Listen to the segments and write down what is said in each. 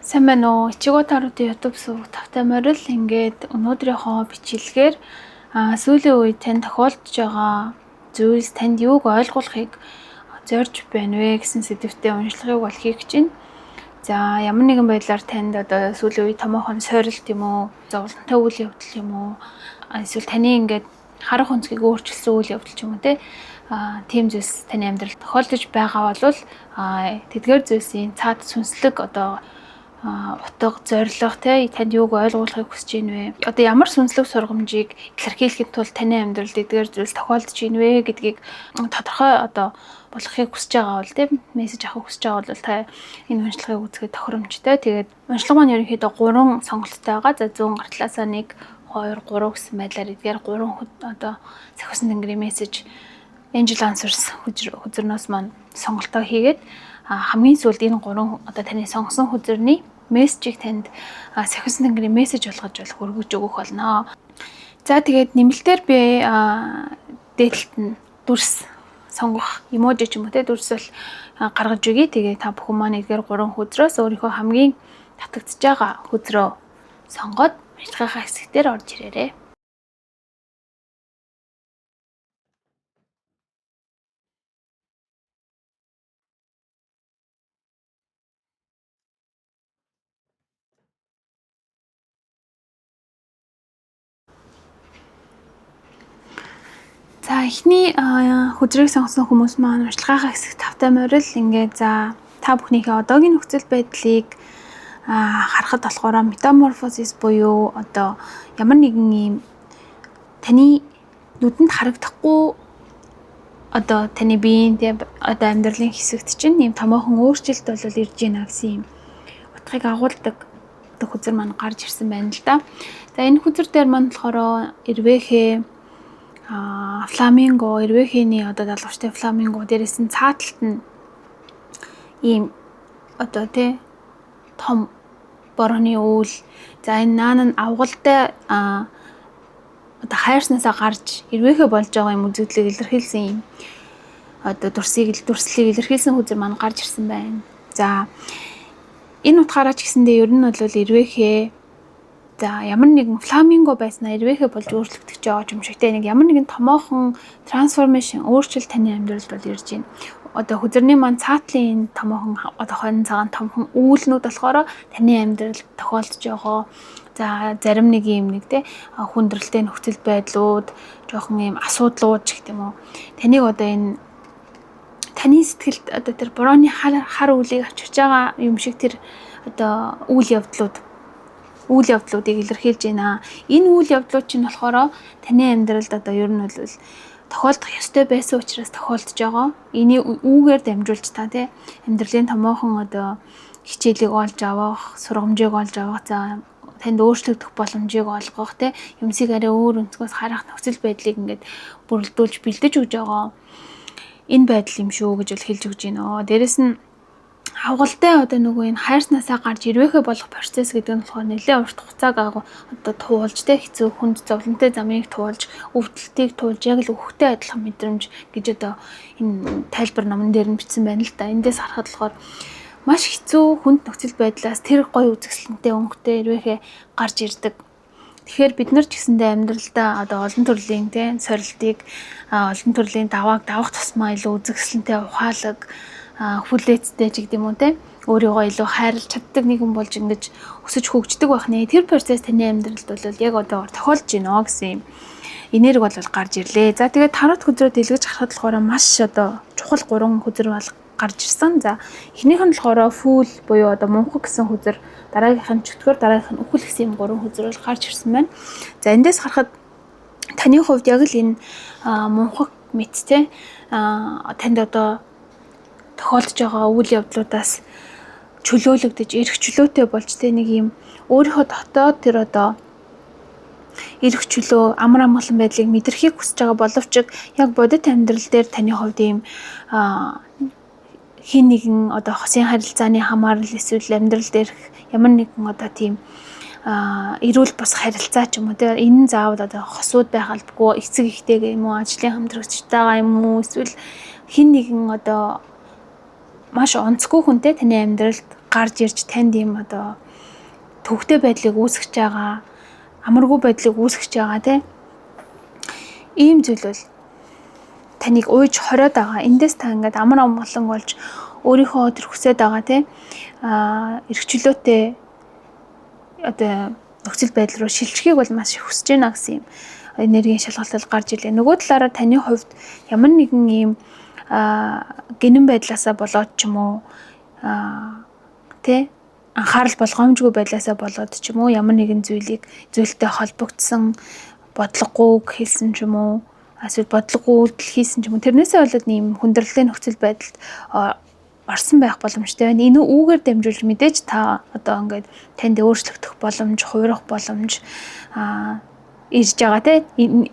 Сайн байна уу? Ичиго Таруудын YouTube суваг тавтай морил. Ингээд өнөөдрийнхөө бичлэгээр сүүлийн үед тань тохиолдож байгаа зүйлс танд юуг ойлгуулахыг зорж байна вэ гэсэн сэдвтэй уншлагыг бол хийх гэж байна. За, ямар нэгэн байдлаар танд одоо сүүлийн үед томоохон сорилт юм уу, зовлонтой үйл явдал юм уу, эсвэл таны ингээд харах өнцгийг өөрчилсөн үйл явдал ч юм уу те, тийм зүйлс таны амьдралд тохиолдож байгаа бол тэдгээр зүйлсийн цаад сүнслэг одоо утга, зорилго те, танд юуг ойлгуулахыг хүсэж байна вэ? Одоо ямар сүнслэг сургамжийг илэрхийлэхэд тул таны амьдралд эдгээр зүйлс тохиолдож байна вэ гэдгийг тодорхой одоо болгохыг хүсэж байгаа бол те, мессеж авахыг хүсэж байгаа бол та энэ уншлагыг үзэхэд тохиромжтой. Тэгээд уншлага маань ерөнхийдөө 3 сонголттой байгаа. За, зүүн гартлаасаа 1, 2, 3 гэсэн байдлаар эдгээр 3 одоо сахиусан тэнгэрийн мессеж Angel Answers хөзөрнөөс маань сонголтоо хийгээд хамгийн сүүлд энэ 3 одоо таны сонгосон хөзөрний мессежийг танд сахиусан тэнгэрийн мессеж болгож бол хөргөж өгөх болно. За, тэгээд нэмэлтээр би дээдлэлт нь дүрс сонгох эможи ч юм уу те, дүрс бол гаргаж өгье. Тэгээд та бүхэн маань эдгээр 3 хөзрөөс өөрийнхөө хамгийн татагдж байгаа хөзрөө сонгоод ажиллагаагаа хэсэгтэр орж ирээрэй. За, эхний хөзрийг сонгосон хүмүүс маань уншлагынхаа хэсэг тавтай морил. Ингээд за, та бүхнийхээ одоогийн нөхцөл байдлыг харахад болохоор метаморфозис буюу одоо ямар нэгэн ийм таны нүдэнд харагдахгүй одоо таны биеийн те, одоо амьдралын хэсэгт чинь ийм томоохон өөрчлөлт бол ирж байна гэсэн ийм утгыг агуулдаг одоо хөзөр маань гарч ирсэн байна л да. За, энэ хөзөр дээр маань болохоор эрвээхээ фламинго, эрвээхээний одоо далавчтай фламинго, дээрээс нь цааталт нь ийм одоо тий том борооны үйл. За, энэ наан нь авгалтай одоо хайрснаасаа гарч эрвээхээ болж байгаа юм үзэгдлийг илэрхийлсэн юм одоо дүрслийг илэрхийлсэн хөзөр маань гарч ирсэн байна. За, энэ утгаараа ч гэсэндээ ер нь бол эрвээхээ, за, ямар нэгэн фламинго байснаа эрвээхээ болж өөрчлөгдөж байгаа юм шиг те, нэг ямар нэгэн томоохон трансформашн өөрчлөлт таны амьдралд бол ирж байна. Одоо хөзөрний маань цаатлын энэ томоохон одоо хонь цагаан томхон үүлнүүд болохоор таны амьдралд тохиолдож байгаа. За, зарим нэг юм нэг те хүндрэлтэй нөхцөл байдлууд, жоохон юм асуудлууд ч гэх юм уу. Таныг одоо энэ таны сэтгэлд одоо тэр борооны хар үлийг авчирч байгаа юм шиг тэр одоо үйл явдлуудыг илэрхийлж байна. Энэ үйл явдлууд чинь болохоор таны амьдралд одоо ер нь бол тохиолдох ёстой байсан учраас тохиолдож байгаа. Энийг үүгээр дамжуулж та тий амьдралын томоохон одоо хичээлийг олж авах, сургамжийг олж авах, за, танд өөрчлөгдөх боломжийг олгох тий юмсыг арай өөр өнцгөөс харах нөхцөл байдлыг ингээд бүрэлдүүлж бэлдэж өгж байгаа энэ байдал юм шүү гэж бол хэлж өгч байна. Дээрэс нь авгалтай одоо нөгөө энэ хайрснаасаа гарч эрвээхээ болох процесс гэдэг нь болохоор нэлээд урт хугацааг одоо туулж те, хэцүү хүнд зовлонтой замыг туулж, өвдөлтийг туулж яг л өвхтэй адилхан мэдрэмж гэж одоо энэ тайлбар номон дээр нь бичсэн байна л да. Эндээс харахад болохоор маш хэцүү хүнд нөхцөл байдлаас тэр гоё үзэсгэлэнтэй өнгөтэй эрвээхээ гарч ирдэг. Тэгэхээр бид нар ч гэсэндээ амьдралдаа одоо олон төрлийн те сорилтыг, олон төрлийн давааг давах тусмаа илүү үзэсгэлэнтэй, ухаалаг, хүлээцтэй ч гэдэм үү те, өөрийгөө илүү хайрлаж чаддаг нэгэн болж ингэж өсөж хөгждөг байх нэ. Тэр процесс таны амьдралд бол яг одоогор тохиолдож байна гэсэн юм энерги бол гарч ирлээ. За, тэгээд тарот хөзрөө дэлгэж харахад болохоор маш одоо чухал 3 хөзөр бол гарч ирсэн. За, эхнийх нь болохоор фүүл буюу одоо мунхаг гэсэн хөзөр, дараагийнх нь чөтгөр, дараагийнх нь үхэл гэсэн юм 3 хөзөр бол гарч ирсэн байна. За, эндээс харахад таны хувьд яг л энэ мунхаг мэт те, танд одоо тохиолдож байгаа үйл явдлуудаас чөлөөлөгдөж, эрх чөлөөтэй болж те, нэг юм өөрийнхөө дотоод тэр одоо эрх чөлөө, амар амгалан байдлыг мэдрэхийг хүсэж байгаа боловч яг бодит амьдрал дээр таны хувьд ийм хин нэгэн одоо хосын харилцааны хамаарал эсвэл амьдрал дээрх ямар нэгэн одоо тийм эрүүл бус харилцаа ч юм уу те, энэ нь заавал одоо хосууд байх албагүй, эцэг эхтэйгээ юм уу, ажлын хамтрагчтайгаа юм уу, эсвэл хин нэгэн одоо маш онцгүй хүнтэй таны амьдралд гарч ирж танд ийм одоо төвөгтэй байдлыг үүсгэж байгаа, амаргүй байдлыг үүсгэж байгаа те. Ийм зүйл бол таныг уйж хориод байгаа. Эндээс та ингээд амар амгалан болж өөрийнхөө тэр хүсээд байгаа те эрх чөлөөтэй одоо нөхцөл байдал руу шилжихийг бол маш их хүсэж байна гэсэн юм энергийн шалгалт гарч ирлээ. Нөгөө талаараа таны хувьд ямар нэгэн ийм гэнэн байдлаасаа болоод ч юм уу, тэ, анхаарал болгоомжгүй байдлаасаа болоод ч юм уу, ямар нэгэн зүйлийг зүйлтэй холбогдсон бодлогогүй үг хэлсэн ч юм уу, эсвэл бодлогогүй үйлдэл хийсэн ч юм уу, тэрнээсээ болоод ийм хүндрэлийн нөхцөл байдалд орсон байх боломжтой байна. Энэ үүгээр дамжуулж мэдээж та одоо ингээд танд өөрчлөгдөх боломж, хувирах боломж ирж байгаа те.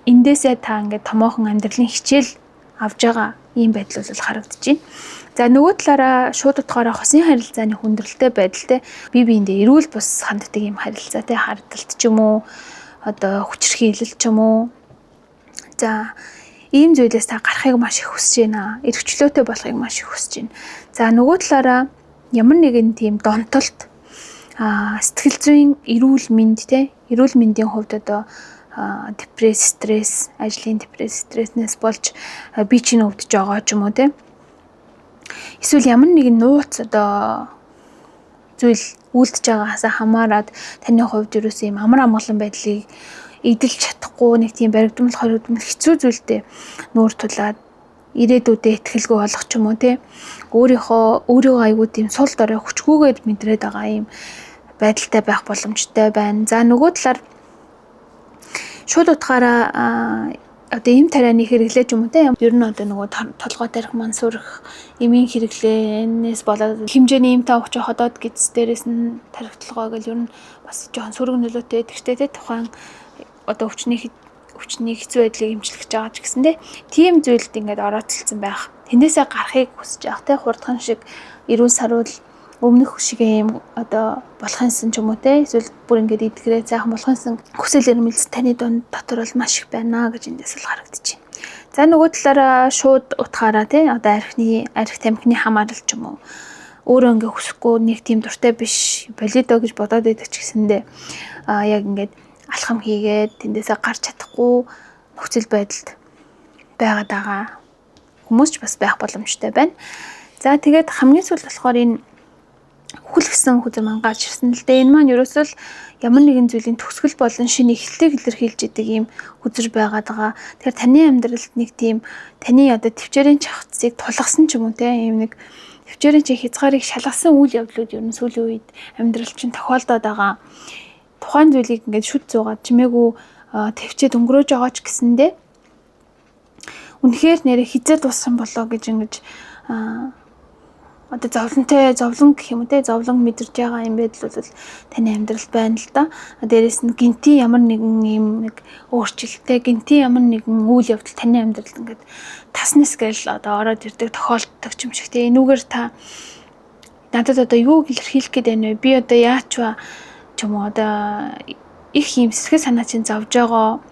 Эндээсээ та ингээд томоохон амьдралын хичээл авж байгаа ийм байдал бол харагдаж байна. За, нөгөө талаараа шууд утгаараа хосын харилцааны хүндрэлтэй байдал те, бие биендээ эрүүл бус ханддаг ийм харилцаа те, хардалт ч юм уу, одоо хүчирхийлэл ч юм уу. За, ийм зүйлээс та гарахыг маш их хүсэж байна. Эрх чөлөөтэй болохыг маш их хүсэж байна. За, нөгөө талаараа ямар нэгэн тийм донтолт, сэтгэл зүйн эрүүл мэнд те, эрүүл мэндийн хувьд одоо депресс, стресс, ажлын депресс, стресснээс болж бие чинь өвдөж байгаа ч юм уу те. Эсвэл ямар нэгэн нууц одоо зүйл үлдэж байгаагаас хамаарат таны хувьд ерөөсөө ийм амар амгалан байдлыг эдэлж чадахгүй, нэг тийм баригдмал хоригдмал хэцүү зүйлтэй нүүр тулаад ирээдүйдээ итгэлгүй болох ч юм уу те, өөрийнхөө өөрийгөө айгүй тийм сул дорой, хүчгүйгээр мэдрээд байгаа юм байдалтай байх боломжтой байна. За, нөгөө талаар шууд утгаараа одоо эм тарианы хэрэглээ ч юм уу те, ер нь одоо нөгөө толгой тарих мансуурах эмийн хэрэглээнээс болоод хэмжээний эм тавч ходоод гэдэс дээрээс нь тарих толгой гэл ер нь бас жоохон сөрөг нөлөөтэй. Тэгтээ те, тухайн одоо өвчний өвчний хэцүү байдлыг эмчлэх гэж байгаа ч гэсэн те, тийм зүйлд ингээд орооцолцсон байх. Тэндээсээ гарахыг хүсэж явах те, хурдхан шиг эрүүл саруул өмнөх шиг юм одоо болохынсан ч юм уу те, эсвэл бүр ингээд эдгэрээ сайхан болохынсан хүсэл эрмэлзэл таны дунд дотор бол маш их байна гэж эндээс л харагдаж байна. За, нөгөө талаараа шууд утгаараа те, одоо архины арх тамхины хамаарал ч юм уу, өөрөө ингээ хүсэхгүй, нэг тийм дуртай биш болидо гэж бодоод байдаг ч гэсэндээ яг ингээд алхам хийгээд тэндээсээ гарч чадахгүй нөхцөл байдалд байгаад байгаа хүмүүс ч бас байх боломжтой байна. За, тэгээд хамгийн сүүлд болохоор энэ үхэл гэсэн хүзэр маань гарч ирсэн л дээ. Энэ маань ерөөсөө л ямар нэгэн зүйлийн төгсгөл болон шинэ эхлэлийг илэрхийлж идэг ийм хүзэр байгаад байгаа. Тэгэхээр таны амьдралд нэг тийм таны одоо төвчээрийн чавцыг тулгасан ч юм уу те, ийм нэг төвчээрийн чи хязгаарыг шалгасан үйл явдлууд ер нь сүүлийн үед амьдрал чинь тохиолдоод байгаа. Тухайн зүйлийг ингээд шүд зуугаад чимээгүй төвчээд өнгөрөөж байгаа ч гэсэндээ үнэхээр нэрэ хизээ дууссан болоо гэж ингэж одоо зовлонтой, зовлон гэх юм уу те, зовлон мэдэрч байгаа юм байдал бол таны амьдралд байна л да. Дээрээс нь гинтийн ямар нэгэн юм нэг өөрчлөлттэй, гинтийн ямар нэгэн үйл явдал таны амьдралд ингээд таснас гээл одоо ороод ирдэг, тохиолддог юм шиг те. Энүүгээр та надад одоо юу илэрхийлэх гээд байна вэ? Би одоо яач вэ? Ч юм уу, одоо их юм сэтгэл санаа чинь зовж байгаа,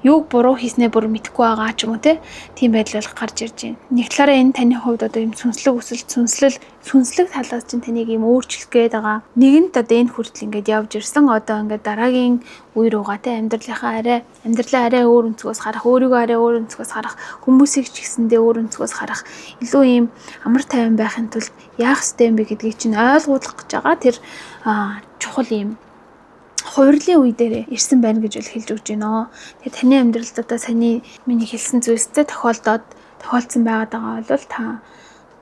юуг буруу хийснээ бүр мэдэхгүй байгаа ч юм уу те, тийм байдал бол гарч ирж байна. Нэг талаараа энэ таны хувьд одоо юм сүнслэг өсөлт, сүнслэл, сүнслэг талаас чинь таныг юм өөрчлөх гээд байгаа. Нэгэнт одоо энэ хүртэл ингээд явж ирсэн. Одоо ингээд дараагийн үе рүүгээ те, амьдралынхаа арай амьдралаа арай өөр өнцгөөс харах, өөрийгөө арай өөр өнцгөөс харах, хүмүүсийг ч гэсэндээ өөр өнцгөөс харах, илүү ийм амар тайван байхын тулд яах ёстой юм бэ гэдгийг чинь ойлгуулах гэж байгаа тэр чухал ийм хувирлын үе дээр ирсэн байна гэж бол хэлж өгч байна. Тэгээ таны амьдралд одоо саяны миний хэлсэн зүйлстэй тохиолдоод тохиолдсон байгаад байгаа бол та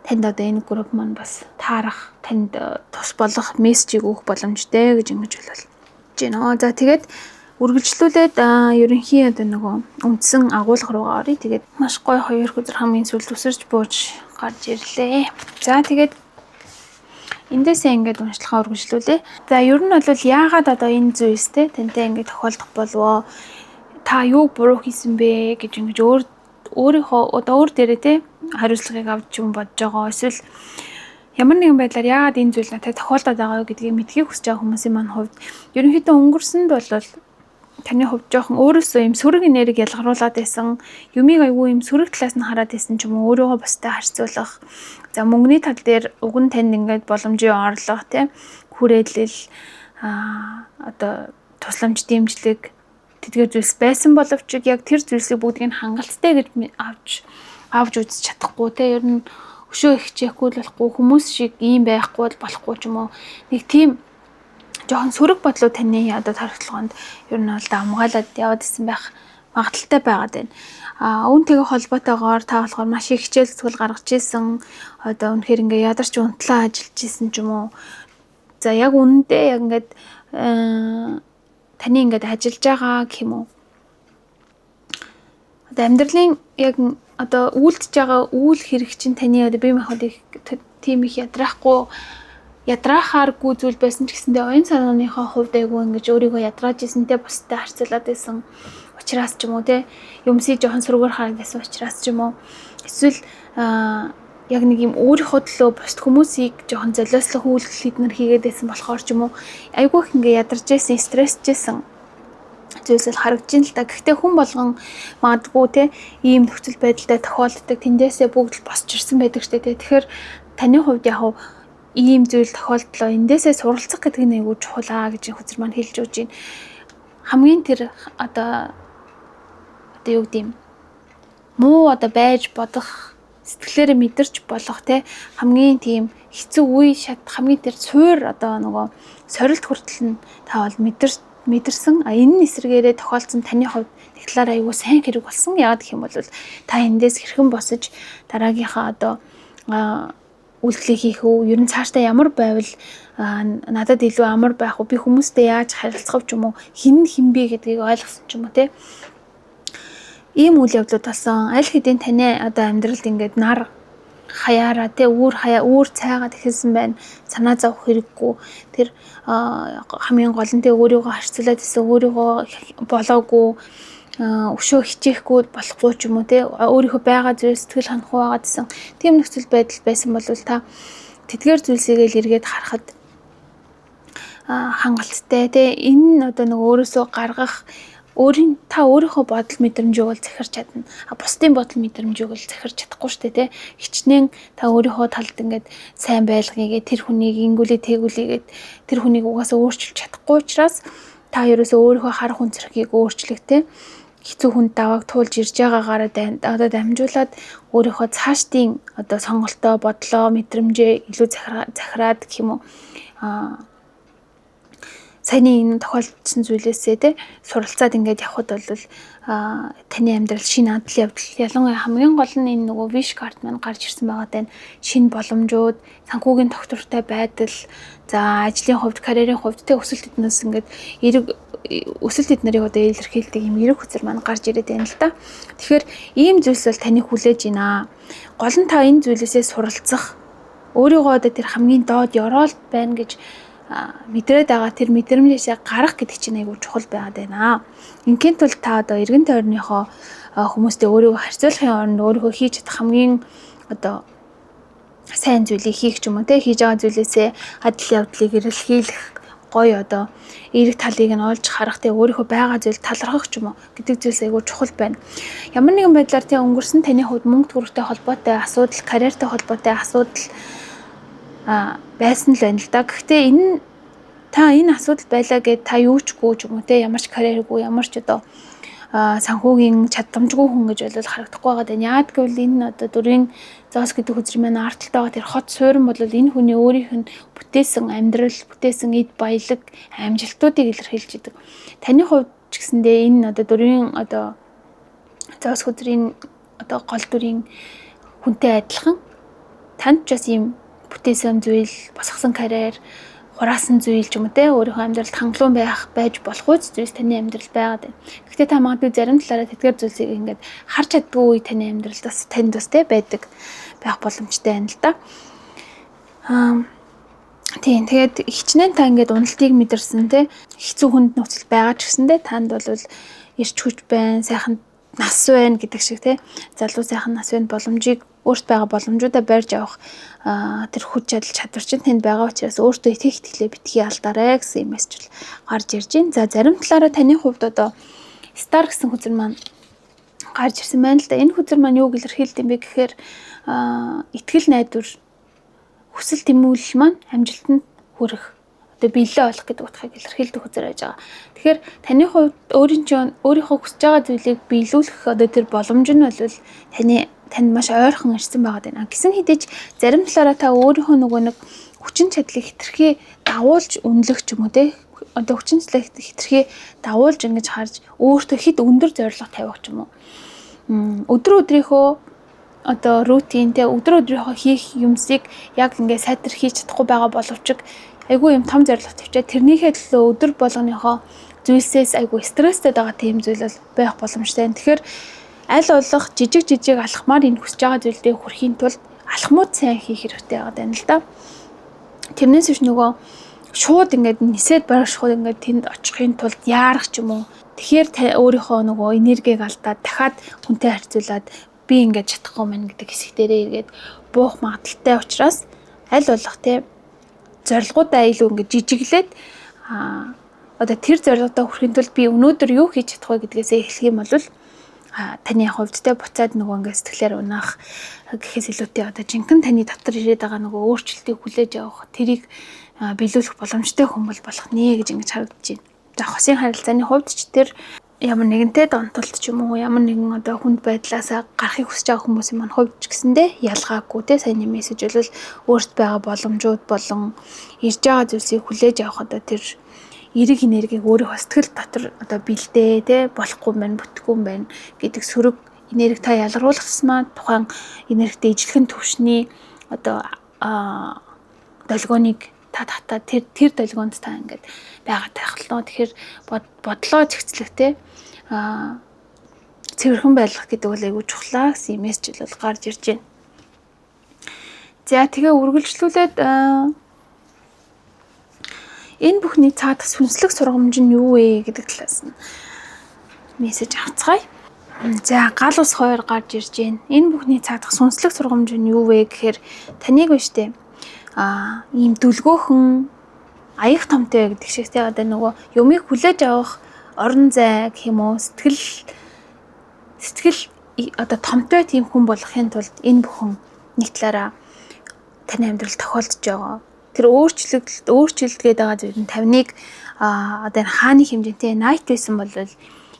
танд одоо энэ групп маань бас таарах, танд тус болох мессежийг өгөх боломжтой гэж ингэж бол байна. За, тэгээд үргэлжлүүлээд ерөнхий одоо нөгөө үндсэн агуулга руугаа оръё. Тэгээд маш гоё хоёр хөзөр хамгийн сүүлд үсэрч бууж гарч ирлээ. За, тэгээд эндээсээ ингээд уншлагаа үргэлжлүүлье. За, ер нь бол яагаад одоо энэ зүйлс те тантай ингээд тохиолдох болвоо? Та юуг буруу хийсэн бэ гэж ингэж өөр өөрийнхөө одоо өөр дээрээ те хариуцлагыг авч юм бодож байгаа. Эсвэл ямар нэгэн байдлаар яагаад энэ зүйл надад тохиолдоод байгаа вэ гэдгийг мэдхийг хүсэж байгаа хүмүүсийн маань хувьд ерөнхийдөө өнгөрсөнд бол таны хувьд жоохон өөрөөсөө юм сөрөг энерги ялгаруулад байсан, юмыг айгүй юм сөрөг талаас нь хараад байсан ч юм уу, өөрийгөө бусдад харьцуулах. За, мөнгөний тал дээр уг нь танд ингээд боломжийн орлого, тий, хүрээлэл, одоо тусламж, дэмжлэг, тэдгээр зүйлс байсан боловч яг тэр зүйлсийг бүгдийг нь хангалттай гэж авч авч үзэж чадахгүй, те, ер нь өшөө их хичээхгүй л болохгүй, хүмүүс шиг ийм байхгүй бол болохгүй ч юм уу, нэг тийм жоохон сөрөг бодлоо таны одоо торогтлогоонд ер нь бол давамгайлаад яваад исэн байх магадлалтай байгаад байна. А үүнтэйгээ холбоотойгоор та болохоор маш их хичээл зүтгэл гаргаж исэн. Одоо үнэхээр ингээ ядарч унтлаа ажиллаж исэн ч юм уу. За, яг үнэндээ яг ингээд таны ингээд ажиллаж байгаа гэх юм уу. Одоо амьдралын яг одоо үйлдэж байгаа үйл хэрэг чинь таны одоо бие махбодыг тийм их ядраахгүй, ядраахааргүй зүйл байсан ч гэсэндээ оюун санааныхаа хувьд айгүй ингэж өөрийгөө ядрааж ирсэнтэй, бусдад харьцуулаад байсан учраас ч юм уу, те, юмсыг жоохон сөргөөр хараад байсан учраас ч юм уу, эсвэл яг нэг юм өөрийнхөө төлөө бусд хүмүүсийг жоохон золиослох үйлдэл эднэр хийгээд байсан болохоор ч юм уу, айгүй их ингээ ядарч байсан, стрессж байсан зүйлс бол харагдаж байна л да. Гэхдээ хүн болгон магадгүй, те, ийм нөхцөл байдалтай тохиолддог. Тэндээсээ бүгд л босч ирсэн байдаг штэ, те. Тэгэхээр таны хувьд яг ийм зүйл тохиолдлоо, эндээсээ суралцах гэдэг нь айгүй чухал аа гэж хөзөр маань хэлж өгч байна. Хамгийн тэр одоо юу гэдэг юм, муу одоо байж бодох, сэтгэлээрээ мэдэрч болох, те, хамгийн тийм хэцүү үе шат, хамгийн тэр суур одоо нөгөө сорилт хүртэл нь та бол мэдэрсэн. А энэ нь эсрэгээрээ тохиолдсон таны хувьд нэг талаараа айгүй сайн хэрэг болсон. Яагаад гэх юм бол та эндээс хэрхэн босож дараагийнхаа одоо үйлдэлийг хийх үү? Ер нь цаашдаа ямар байвал надад илүү амар байх уу? Би хүмүүстэй яаж харилцах вэ ч юм уу? Хэн нь хэн бэ гэдгийг ойлгосон ч юм уу, те. Ийм үйл явдлууд болсон. Аль хэдийн таны одоо амьдралд ингээд нар хаяараа, те, үүр хаяа, үүр цайгаад эхэлсэн байна. Санаа зовх хэрэггүй. Тэр хамгийн гол нь, те, өөрийгөө харьцуулаад исэн, өөрийгөө болоогүй, өшөө хичээхгүй болохгүй ч юм уу, те, өөрийнхөө байгаа зүйл сэтгэл ханахгүй байгаад исэн тийм нөхцөл байдал байсан бол та тэдгээр зүйлсийг л эргээд харахад хангалттай, те, энэ нь одоо нэг өөрөөсөө гаргах, өөрийн та өөрийнхөө бодол мэдрэмжийг бол захирч чадна. А бусдын бодол мэдрэмжийг бол захирч чадахгүй шүү дээ, тэ. Хичнээн та өөрийнхөө талд ингээд сайн байлгыгээ, тэр хүнийг ингэүүлээ, тэгүүлээгээд тэр хүнийг угаасаа өөрчилж чадахгүй учраас та ерөөсөө өөрийнхөө харах өнцөрхийг өөрчлөх, тэ, хэцүү хүнд давааг туулж ирж байгаагаараа одоо дамжуулаад өөрийнхөө цаашдын одоо сонголтоо, бодлоо, мэдрэмжээ илүү захираад гэх юм уу, саяны энэ тохиолдсон зүйлээсээ, те, суралцаад ингээд явхад бол таны амьдрал шинэ адал явдал, ялангуяа хамгийн гол нь энэ нөгөө wish card маань гарч ирсэн байгаа даа, шинэ боломжууд, санхүүгийн тогтвортой байдал, за, ажлын хувьд, карьерийн хувьд, те, өсөлт эднээс ингээд эерэг өсөлт эднэрийг одоо илэрхийлдэг юм эерэг хөзөр маань гарч ирээд байна л да. Тэгэхээр ийм зүйлс бол таныг хүлээж байна. Гол нь та энэ зүйлээсээ суралцах, өөрийгөө одоо тэр хамгийн доод ёроолд байна гэж мэдрээд байгаа тэр мэдрэмжээсээ гарах гэдэг чинь айгүй чухал байгаад байна. Ингийн тулд та одоо эргэн тойрныхоо хүмүүстэй өөрийгөө харьцуулахын оронд өөрийгөө хийж чадах хамгийн одоо сайн зүйлийг хийх ч юм уу, те, хийж байгаа зүйлээсээ адал явдлыг эрэлхийлэх, гоё одоо эерэг талыг нь олж харах, те, өөрийнхөө байгаа зүйл талархах ч юм уу гэдэг зүйлс айгүй чухал байна. Ямар нэгэн байдлаар, те, өнгөрсөн таны хувьд мөнгө төгрөгтэй холбоотой асуудал, карьертай холбоотой асуудал байсан л байна л да. Гэхдээ энэ та энэ асуудал байлаа гэд та юу ч гүү ч юм уу, те, ямар ч карьергүй, ямар ч одоо санхүүгийн чадамжгүй хүн гэж бол харагдахгүй байгаа даа. Яагаад гэвэл энэ одоо дөрвийн зоос гэдэг хөзөр маань ард талд байгаа тэр хот суурин бол энэ хүний өөрийнх нь бүтээсэн амьдрал, бүтээсэн эд баялаг, амжилтуудыг илэрхийлж идэг. Таны хувьд ч гэсэндээ энэ одоо дөрвийн одоо зоос хөзрийн одоо гол дүрийн хүнтэй адилхан танд ч бас ийм бүтээсэн зүйл, босгосон карьер, хураасан зүйл ч юм уу, те, өөрийнхөө амьдралд хангалуун байж болох үз зүйлс таны амьдрал байгаад байна. Гэхдээ та магадгүй зарим талаараа тэдгээр зүйлсийг ингээд харж чаддгүй үе таны амьдралд бас, танд бас, те, байдаг байх боломжтой байна л да. Тийм, тэгээд хичнээн та ингээд уналтыг мэдэрсэн, те, хэцүү хүнд нөхцөл байгаа ч гэсэндээ танд бол эрч хүч байна, сайхан нас байна гэдэг шиг те, залуу сайхан нас байна, боломжийг өөрт байгаа боломжуудаа барьж авах тэр хүч чадал чадвар чинь тэнд байгаа учраас өөртөө итгэх итгэлээ битгий алдаарай гэсэн юм мессеж гарч ирж байна. За, зарим талаараа таны хувьд одоо star гэсэн хөзөр маань гарч ирсэн байна л да. Энэ хөзөр маань юуг илэрхийлдэг юм бэ гэхээр итгэл найдвар, хүсэл тэмүүлэл маань амжилтанд хүрэх, одоо биелэлээ олох гэдэг утгыг илэрхийлдэг хөзөр байж байгаа. Тэгэхээр таны хувьд өөрийн чинь өөрийнхөө хүсэж байгаа зүйлийг биелүүлэх одоо тэр боломж нь бол танд маш ойрхон ирсэн байгаа даа. Гэсэн хэдий ч зарим талаараа та өөрийнхөө нөгөө нэг хүчин чадлыг хэтэрхий дагуулж үнэлэх ч юм уу те, одоо хүчин чадлыг хэтэрхий дагуулж ингэж харж өөртөө хэт өндөр зорилго тавих ч юм уу. Өдөр өдрийнхөө одоо routine те, өдөр өдрийнхөө хийх юмсыг яг ингээ сайтар хийж чадахгүй байгаа боловч айгүй юм том зорилго тавьчаад тэрнийхээ төлөө өдөр болгоныхоо зүйлсээс айгүй стресстэй байгаа тийм зүйл бол байх боломжтой. Тэгэхээр аль болох жижиг жижиг алхмаар энэ хүсэж байгаа зүйлдээ хүрэхийн тулд алхмууд сайн хийх хэрэгтэй байгаа даа л да. Тэрнээс биш нөгөө шууд ингээд нисээд бараг шууд ингээд тэнд очихын тулд яарах ч юм уу. Тэгэхээр өөрийнхөө нөгөө энергийг алдаад дахиад хүнтэй харьцуулаад би ингээд чадахгүй мэн гэдэг хэсэг дээрээ эргээд буух магадлалтай учраас аль болох те, зорилгоудаа илүү ингээд жижиглээд одоо тэр зорилгодоо хүрэхин тулд би өнөөдөр юу хийж чадах вэ гэдгээсээ эхлэх юм бол таны хувьд те, буцаад нөгөө ингээд сэтгэлээр унах гэхээс илүүтэй одоо жинхэнэ таны дотор ирээд байгаа нөгөө өөрчлөлтийг хүлээж авах, тэрийг биелүүлэх боломжтой хүн бол болох нэ гэж ингэж харагдаж байна. За, хосын харилцааны хувьд ч тэр ямар нэгэнтэй донтолт ч юм уу, ямар нэгэн одоо хүнд байдлаасаа гарахыг хүсэж байгаа хүмүүсийн маань хувьд ч гэсэндээ ялгаагүй те, саяны мессеж бол өөрт байгаа боломжууд болон ирж байгаа зүйлсийг хүлээж авах одоо тэр эерэг энергийг өөрийнхөө сэтгэл дотор одоо бэлдээ те, болохгүй юм байна, бүтэхгүй юм байна гэдэг сөрөг энерги та ялгаруулах тусмаа тухайн энергитэй ижилхэн төвшний одоо долгионыг та татаа тэр долгионд та ингээд байгаа тайхлаа. Тэгэхээр бодлоо зэгцлэх те, цэвэрхэн байлгах гэдэг бол айгүй чухлаа гэсэн мессеж бол гарч ирж байна. За, тэгээ үргэлжлүүлээд энэ бүхний цаадах сүнслэг сургамж нь юу вэ гэдэг талаас нь мессеж авцгаая. За, гал ус хоёр гарч ирж байна. Энэ бүхний цаадах сүнслэг сургамж нь юу вэ гэхээр таныг байна штэ. Ийм дүлгөөхөн аяг томтой гэдэг шиг те, одоо нөгөө юмыг хүлээж авах орон зай гэх юм уу, сэтгэл одоо томтой тийм хүн болохын тулд энэ бүхэн нэг талаараа таны амьдрал тохиолдож байгаа. Тэр өөрчлөгдөлт, өөрчилдөд байгаа зүйл нь таныг одоо энэ хааны хэмжээний knight байсан бол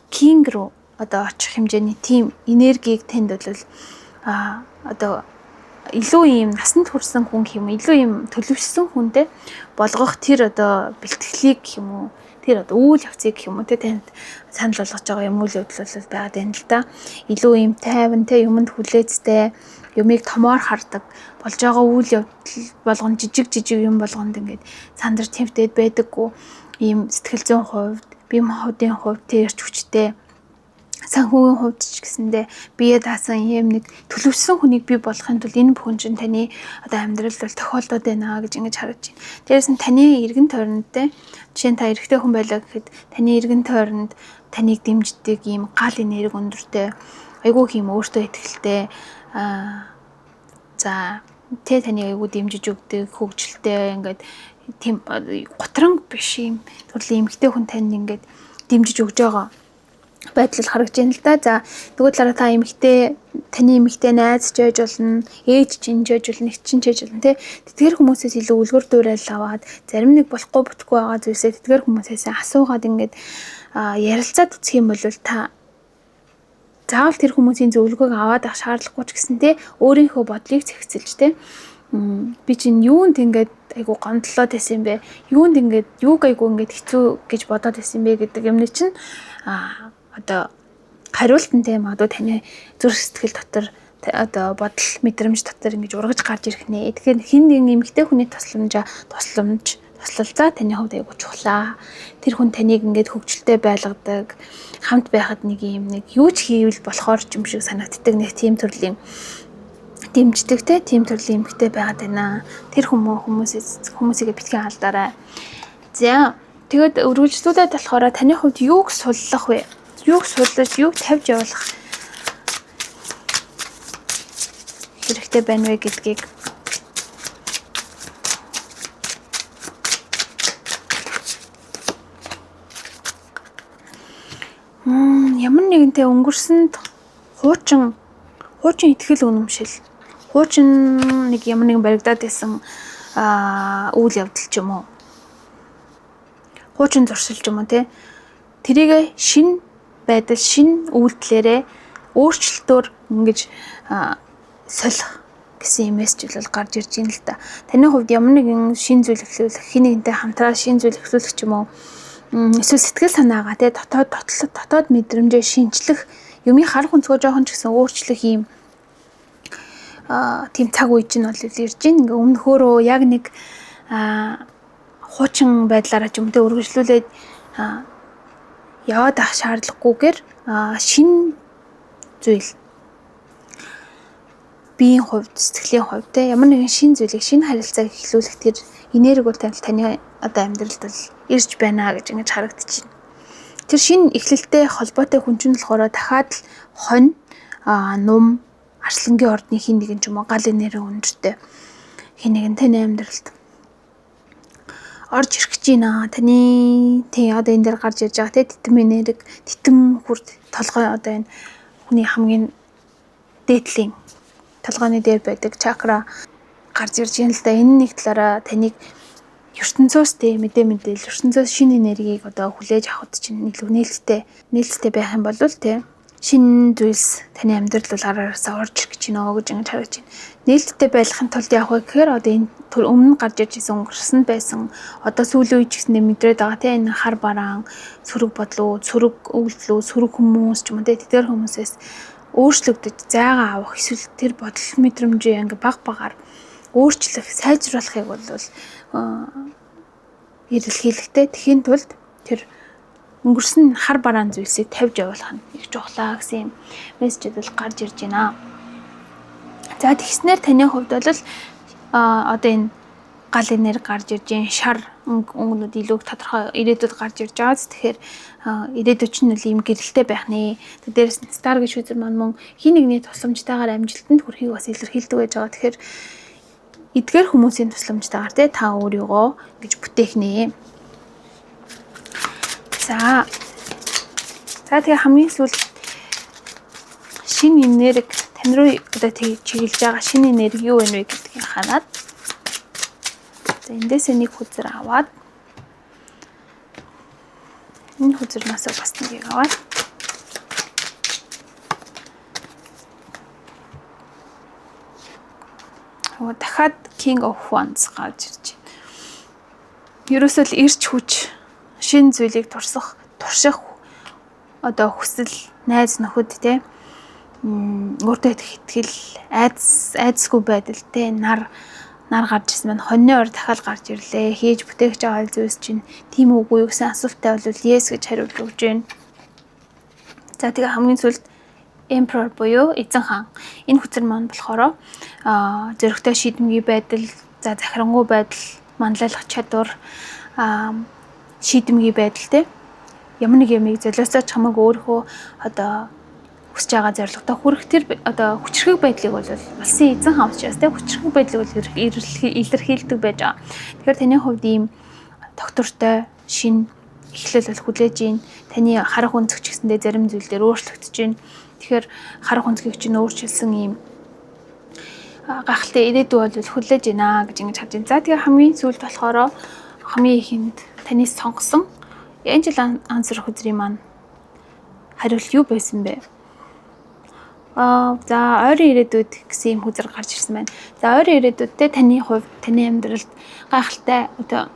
king руу одоо очих хэмжээний тийм энергийг танд бол одоо илүү ийм насанд хүрсэн хүн гэх юм уу, илүү ийм төлөвшсөн хүнтэй болгох тэр одоо бэлтгэлийг гэх юм уу, тэр одоо үйл явцыг гэх юм уу те, танд санал болгож байгаа юм үйл явдал бол байгаад байна л да. Илүү ийм тайван те, юмд хүлээцтэй, юмыг томоор хардаг болж байгаа үйл явдал болгон, жижиг жижиг юм болгонд ингээд сандарч тэмтэд байдаггүй ийм сэтгэл зүйн хувьд, бие махбодын хувьд тэр эрч хүчтэй, санхүүгийн хувьд ч гэсэндээ бие даасан ийм нэг төлөвшсөн хүнийг бий болгохын тулд энэ бүхэн чинь таны одоо амьдралд бол тохиолдоод байна гэж ингэж харагдаж байна. Дээрээс нь таны эргэн тойронд те, жишээ нь та эрэгтэй хүн байлаа гэхэд таны эргэн тойронд таныг дэмждэг ийм гал энерги өндөртэй, айгүй ийм өөртөө итгэлтэй, за тэ, таны айгүй дэмжиж өгдөг, хөгжилтэй, ингээд тийм гутранг биш юм төрлийн эмэгтэй хүн танд ингээд дэмжиж өгж байгаа байдал харагдаж байна л да. За, нөгөө талаараа та эмэгтэй, таны эмэгтэй найз ч байж болно, ээж чинь ч байж болно, эгч чинь ч байж болно те. Тэдгээр хүмүүсээс илүү үлгэр дуурайл аваад, зарим нэг болохгүй бүтэхгүй байгаа зүйлсээ тэдгээр хүмүүсээс асуугаад ингээд ярилцаад үзэх юм бол та заавал тэр хүмүүсийн зөвлөгөөг аваад авах шаардлагагүй ч гэсэн те, өөрийнхөө бодлыг зэгцэлж те, би чинь юунд ингээд айгу гомдлоод байсан юм бэ? Юунд ингээд юуг айгу ингээд хэцүү гэж бодоод байсан юм бэ гэдэг юмны чинь одоо хариулт нь те, магадгүй таны зүрх сэтгэл дотор, одоо бодол мэдрэмж дотор ингэж ургаж гарч ирэх нэ. Тэгэхээр хэн нэгэн эмэгтэй хүний тусламж туслалцаа таны хувьд айгу чухлаа. Тэр хүн таныг ингээд хөгжилтэй байлгадаг. Хамт байхад нэг юм нэг юу ч хийвэл болохоор ч юм шиг санагддаг нэг тийм төрлийн дэмждэг те, тийм төрлийн эмэгтэй байгаад байна. Тэр хүмүүсийг битгий алдаарай. За, тэгэд өргөлжлүүлээд болохоор таны хувьд юуг суллах вэ? Юуг суллаж, юуг тавьж явуулах хэрэгтэй байна вэ гэдгийг ямар нэгэнтэй өнгөрсөнд хуучин итгэл үнэмшил, хуучин нэг ямар нэгэн баригдаад байсан үйл явдал ч юм уу, хуучин зуршил ч юм уу те, тэрийг шинэ байдал, шинэ үйлдэлээрээ өөрчлөлтөөр ингэж солих гэсэн юм мессеж бол гарч ирж байна л да. Таны хувьд ямар нэгэн шинэ зүйл эхлүүлэх, хэн нэгэнтэй хамтраа шинэ зүйл эхлүүлэх ч юм уу, эсвэл сэтгэл санаагаа те дотоод мэдрэмжээ шинчлэх, юмыг харах өнцгөө жоохон ч гэсэн өөрчлөх ийм тийм цаг үе чинь бол ирж байна. Ингээ өмнөхөөрөө яг нэг хуучин байдлаараа ч юм те үргэлжлүүлээд яваад ах шаардлагагүйгээр шинэ зүйл биеийн хувьд, сэтгэлийн хувьд те ямар нэгэн шинэ зүйлийг, шинэ харилцааг эхлүүлэх тэр энерги бол таны одоо амьдралд бол ирж байна гэж ингэж харагдчихэв. Тэр шинэ эхлэлтэй холбоотой хүн чинь болохоор дахиад л хонь, нум, арслангийн ордны хин нэгэн ч юм уу гал энерги өндөртэй хин нэгэн таны амьдралд орж ирэх гэж байна. Таны тий одоо энэ дээр гарч ирж байгаа те титэм энерги, титэм хүрд толгой одоо энэ хүний хамгийн дээдлийн толгойн дээр байдаг чакра гарч ирж байна л да. Энэ нэг талаараа таныг ертөнцөөс тий мэдээлэл, ертөнцөөс шинэ энергийг одоо хүлээж авахд чинь илүү нээлттэй байх юм бол тий шинэ зүйлс таны амьдрал бол араасаа орж ирэх гэж байна гэж ингэж харагдаж байна. Нээлттэй байхын тулд яах вэ гэхээр одоо энэ өмнө гарч ирж исэн өнгөрсөнд байсан одоо сүүлийн үе ч гэсэндээ мэдрээд байгаа тий энэ хар бараан, сөрөг бодлоо, сөрөг үйлдэлүү, сөрөг хүмүүс ч юм уу тий тэдгээр хүмүүсээс өөрчлөгдөж зайгаа авах эсвэл тэр бодол мэдрэмжээ ингээ баг багаар өөрчлөх, сайжруулахыг бол эрэлхийлэхтэй. Тэхийн тулд тэр өнгөрсөн хар бараан зүйлсийг тавьж явуулах нь их чухлаа гэсэн юм мессеж бол гарч ирж байна. За тэгснээр таны хувьд бол одоо энэ гал энерги гарч ирж байна. Шар өнгөнүүд илүү тодорхой ирээдүйд гарч ирж байгаа. Тэгэхээр ирээдүйд чинь үл ийм гэрэлтэй байх нэ. Тэг дээрээс нь стар гэж үзэр маань мөн хин нэгний тусламжтайгаар амжилтанд хүрэхийг бас илэрхийлдэг байж байгаа. Тэгэхээр эдгээр хүмүүсийн тусламжтайгаар те та өөрийгөө ингэж бүтээх нэ. За тэгээ хамгийн сүүлд шинэ энерги тань руу одоо чиглэж байгаа шинэ энерги юу вэ гэдгийг хараад за эндээсээ нэг хүзэр аваад энэ хүзэрнээсээ бас нэгийг аваад дахиад King of Wands гарч ирж байна. Ерөөсөө л ирч хүч шинэ зүйлийг турших одоо хүсэл, найз нөхөд те өөртөө итгэл, айдасгүй байдал те нар гарч ирсэн маань хоньны ор дахиад гарч ирлээ. Хийж бүтээх байгаа зүйлс чинь тийм үгүй юу гэсэн асуулттай бол yes гэж хариулж өгч байна. За тэгээ хамгийн сүүлд Emperor буюу эзэн хаан. Энэ хүзэр маань болохоор зөрөгтэй шийдэмгий байдал, за захирангуй байдал, манлайлах чадвар, шийдэмгий байдал те ямар нэг юмыг золиосоо ч хамаагүй өөрийнхөө одоо хүсэж байгаа зорилготой хүрэх тэр одоо хүчрхэг байдлыг бол улсын эзэн хаан учраас те хүчрхэг байдлыг бол илэрхийлдэг байж байгаа. Тэгэхээр таны хувьд ийм доктортой шинэ эхлэл бол хүлээж ийн. Таны харах өнцөг ч гэсэндээ зарим зүйл дээр өөрчлөгдөж байна. Тэгэхээр харах өнцгийг чинь өөрчилсөн ийм гайхалтай ирээдүй бол хүлээж байна гэж ингэж харж байна. За тэгээ хамгийн сүүлд болохоор хамгийн ихэнд таны сонгосон Angel Answer хүзрийн маань хариулт юу байсан бэ? За ойрын ирээдүйд гэсэн юм хүзэр гарч ирсэн байна. За ойрын ирээдүйдээ таны хувьд, таны амьдралд гайхалтай одоо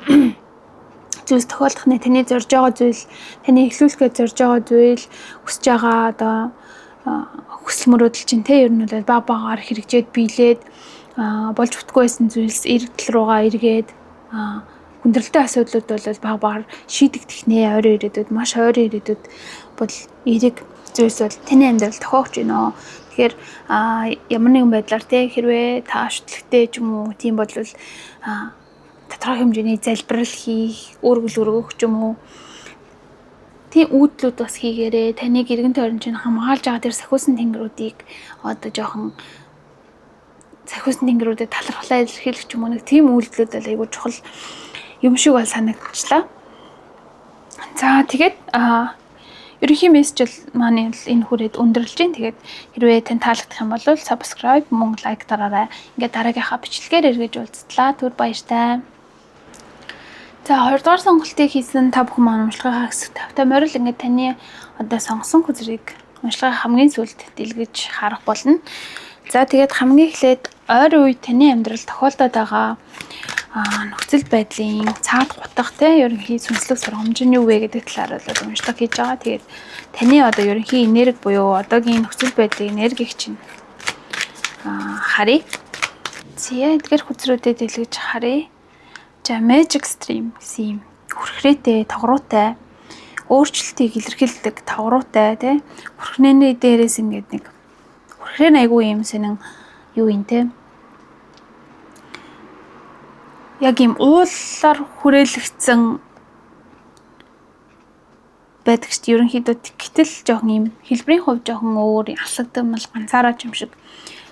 зүйлс тохиолдох нэ, таны зорж байгаа зүйл, таны эхлүүлэхэд зорж байгаа зүйл, хүсэж байгаа одоо хүсэл мөрөөдөл чинь те ер нь бол баг багаар хэрэгжээд биелээд болж бүтгүй байсан зүйлс эргэлт руугаа эргээд хүндрэлтэй асуудлууд бол баг багаар шийдэгдэх нэ. Ойрын ирээдүйд, маш ойрын ирээдүйд бол эерэг зүйлс бол таны амьдрал тохиогч байна. Тэгэхээр ямар нэгэн байдлаар те хэрвээ та шүтлэгтэй ч юм уу тийм бол тодорхой хэмжээний залбирал хийх, өргөл өргөх ч юм уу тийм үйлдэлүүд бас хийгээрээ таныг эргэн тойрон чинь хамгаалж байгаа тэр сахиусан тэнгэрүүдийг одоо жоохон цахиусны тэнгэрүүдэд талархлаа илэрхийлэх ч юм уу нэг тийм үйлдэлүүд бол айгүй чухал юм шиг бол санагдчихлаа. За тэгээд ерөнхий мессеж маань энэ хүрээд өндөрлөж байна. Тэгээд хэрвээ тань таалагдах юм бол subscribe мөн like дараарай. Ингээд дараагийнхаа бичлэгээр эргэж уулзтлаа. Түр баяртай. За хоёрдугаар сонголтыг хийсэн та бүхэн маань уншлагынхаа хэсэгт тавтай морил ингээд таны одоо сонгосон хөзрийг уншлагын хамгийн сүүлд дэлгэж харах болно. За тэгээд хамгийн эхлээд ойрын үе таны амьдрал тохиолдоод байгаа нөхцөл байдлын цаад гутах те ерөнхий сүнслэг сургамж нь юу вэ гэдэг талаар бол уншлага хийж байгаа. Тэгээд таны одоо ерөнхий энерги буюу одоогийн нөхцөл байдлын энергийг чинь харъя. За эдгээр хөзрүүдэд дэлгэж харъя. За Magic Stream гэсэн юм хүрхрээтэй, тогруутай, өөрчлөлтийг илэрхийлдэг тогруутай тий хүрхрээний дээрээс ингээд нэг хүрхрээ нь айгүй юм сонин юу юм те яг юм уулаар хүрээлэгдсэн байдаг шүү дээ. Ерөнхийдөө гэтэл жоохон юм хэлбэрийн хувьд жоохон өөр алсагдмал ганцаараа ч юм шиг.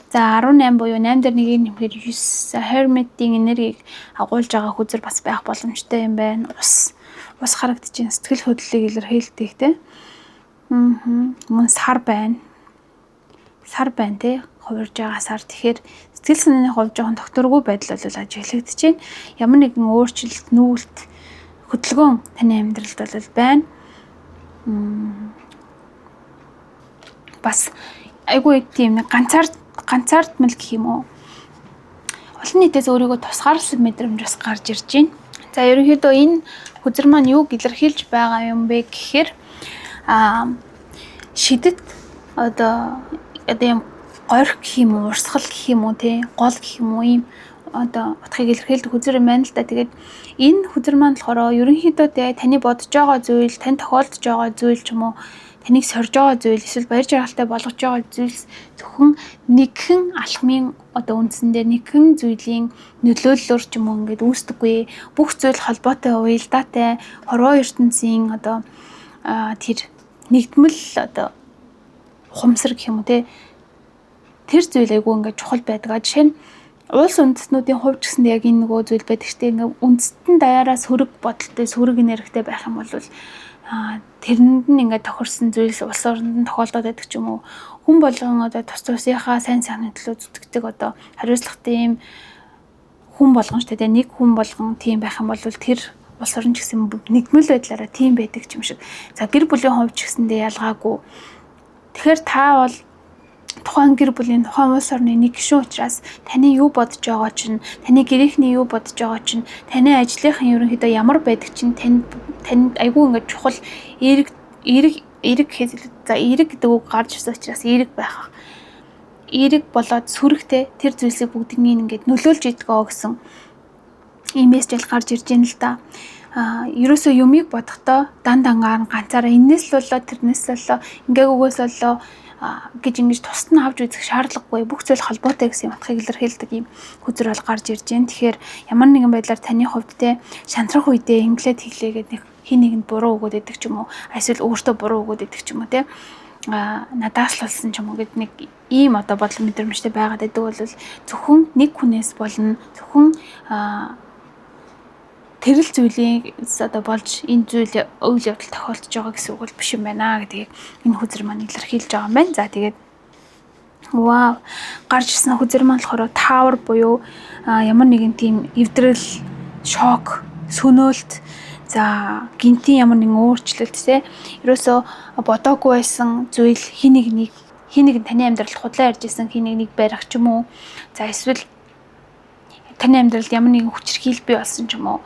За 18 буюу 8 дээр нэгийг нэмэхээр 9 Hermit-ийн энергийг агуулж байгаа хөзөр бас байх боломжтой юм байна. Ус ус харагдаж байна. Сэтгэл хөдлөлийг илэрхийлдэг те. Мөн сар байна. Сар байна те. Хувирж байгаа сар. Тэгэхээр сэтгэл санааны хувьд жоохон тогтворгүй байдал бол ажиглагдаж байна. Ямар нэгэн өөрчлөлт, нүүлт, хөдөлгөөн таны амьдралд бол байна. Бас айгүй тийм нэг ганцаардмал гэх юм уу. Олон нийтээс өөрийгөө тусгаарласан мэдрэмж бас гарч ирж байна. За ерөнхийдөө энэ хөзөр маань юуг илэрхийлж байгаа юм бэ гэхээр шидэт одоо юм горих гэх юм уу, урсгал гэх юм уу те, гол гэх юм уу ийм одоо утгыг илэрхийлдэг хөзөр юм байна л да. Тэгээд энэ хөзөр маань болохоор ерөнхийдөө те таны бодож байгаа зүйл, тань тохиолдож байгаа зүйл ч юм уу, таныг сорж байгаа зүйл, эсвэл баяр жаргалтай болгож байгаа зүйлс зөвхөн нэгхэн алхмын одоо үндсэн дээр нэгхэн зүйлийн нөлөөллөөр ч юм уу ингээд үүсдэггүй. Бүх зүйл холбоотой, уялдаатай, хорвоо ертөнцийн одоо тэр нэгдмэл одоо ухамсар гэх юм уу те тэр зүйл айгүй ингээд чухал байдаг. Жишээ нь улс үндэстнүүдийн хувьд ч гэсэн яг энэ нөгөө зүйл байдаг шүү дээ. Ингээд үндэстэн даяараа сөрөг бодолтой, сөрөг энергитэй байх юм бол тэрэнд нь ингээд тохирсон зүйлс улс оронд нь тохиолдоод байдаг ч юм уу. Хүн болгон одоо тус тусынхаа сайн сайхны төлөө зүтгэдэг одоо хариуцлагатай юм хүн болгон шүү дээ. Нэг хүн болгон тийм байх юм бол тэр улс орон ч гэсэн нэгдмэл байдлаараа тийм байдаг юм шиг. За гэр бүлийн хувьд ч гэсэндээ ялгаагүй. Тэгэхээр та бол тухайн гэр бүлийн тухайн улс орны нэг гишүүн учраас таны юу бодож байгаа чинь, таны гэрийнхний юу бодож байгаа чинь, таны ажлынхын ерөнхийдөө ямар байдаг чинь танд айгүй ингээд чухал эерэг эерэг эерэг гэхээс илүү за эерэг гэдэг үг гарч ирсэн учраас эерэг байх. Эерэг болоод сүрэгтэй тэр зүйлсийг бүгднийг ингээд нөлөөлж идэгөө гэсэн ийм мессеж гарч ирж байна л да. Ерөөсөө юмыг бодохдоо дан дангаар ганцаараа энэс л боллоо тэрнээс л боллоо ингээгүйгээс боллоо гэж ингэж тусад нь авч үзэх шаардлагагүй бүх зүйл холбоотой гэсэн утгыг илэрхийлдэг ийм хөзөр бол гарч ирж байна. Тэгэхээр ямар нэгэн байдлаар таны хувьд те шантрах үедээ инглээд тэглээгээд нэг хин нэгэнд буруу өгөөд идэх ч юм уу эсвэл өөртөө буруу өгөөд идэх ч юм уу те надаас л болсон ч юм уу гэд нэг ийм одоо бодол мэдрэмжтэй байгаад байдаг бол зөвхөн нэг хүнээс болно зөвхөн тэр л зүйлийг одоо болж энэ зүйл үйл явдал тохиолдож байгаа гэсэн үг бол биш юм байна гэдгийг энэ хөзөр маань илэрхийлж байгаа юм байна. За тэгээд вау гарч ирсэн хөзөр маань болохоор tower буюу ямар нэгэн тийм эвдрэл, шок, сөнөөлт за гинтийн ямар нэгэн өөрчлөлт те ерөөсөө бодоогүй байсан зүйл хин нэг хин нэг таны амьдралд худлаа ярьж исэн хин нэг барих ч юм уу за эсвэл таны амьдралд ямар нэгэн хүчирхийлэл бий болсон ч юм уу.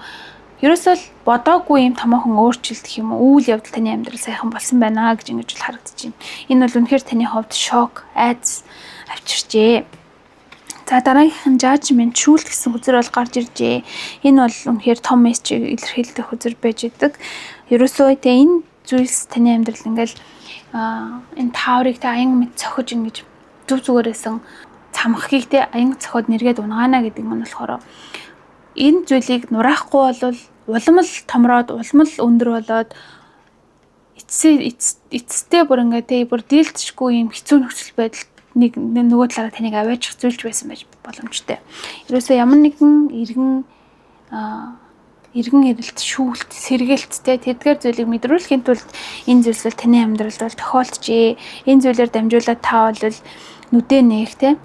Ерөөсөө л бодоогүй юм томоохон өөрчлөлт гэх юм уу үйл явдал таны амьдрал сайхан болсон байна гэж ингэж л харагдаж байна. Энэ бол үнэхээр таны хувьд шок, айдас авчирчээ. За дараагийнх нь judgment шүүлт гэсэн хөзөр бол гарч иржээ. Энэ бол үнэхээр том мессежийг илэрхийлдэг хөзөр байж идэг. Ерөөсөө тэ энэ зүйлс таны амьдрал ингээл энэ tower ыг тэ аян мэд цохиж ингэж зүв зүгээрээсэн цамхгийг те аян цохиод нэргээд унгаана гэдэг нь болохоор энэ зүйлийг нураахгүй бол улам л томроод улам л өндөр болоод эцсээ эцэстээ бүр ингээ те бүр дийлдэшгүй юм хэцүү нөхцөл байдал Нэг нөгөө талаараа таныг аваачих зүйлж байсан байж боломжтой. Ерөөсөө ямар нэгэн эргэн ирэлт, шүүлт, сэргэлт те тэдгээр зүйлийг мэдрүүлэхийн тулд энэ зүйлс бол таны амьдралд бол тохиолджээ. Энэ зүйлээр дамжуулаад та бол нүдээ нээх те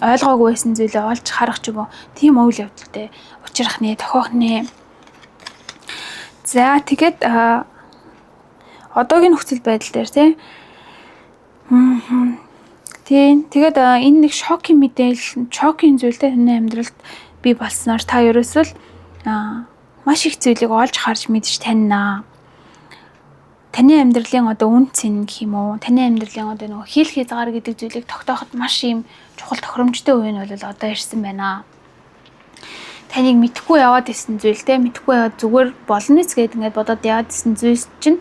ойлгоогүй байсан зүйлээ олж харах ч юм уу тийм үйл явдалтай учрах нэ, тохиох нэ. За тэгээд одоогийн нөхцөл байдал дээр те Тийм. Тэгээд энэ нэг шокийн мэдээлэл, шокийн зүйлтэй таны амьдралд бий болсноор та ерөөсөө л маш их зүйлийг олж харж мэдж танина. Таны амьдралын одоо үн цэн гэх юм уу? Таны амьдралын одоо нөгөө хил хязгаар гэдэг зүйлийг тогтооход маш ийм чухал тохиромжтой үе нь бол одоо ирсэн байна. Таныг мэдхгүй яваад исэн зүйл те мэдхгүй яваад зүгээр болно ч гэд ингээд бодоод яваад исэн зүйлс чинь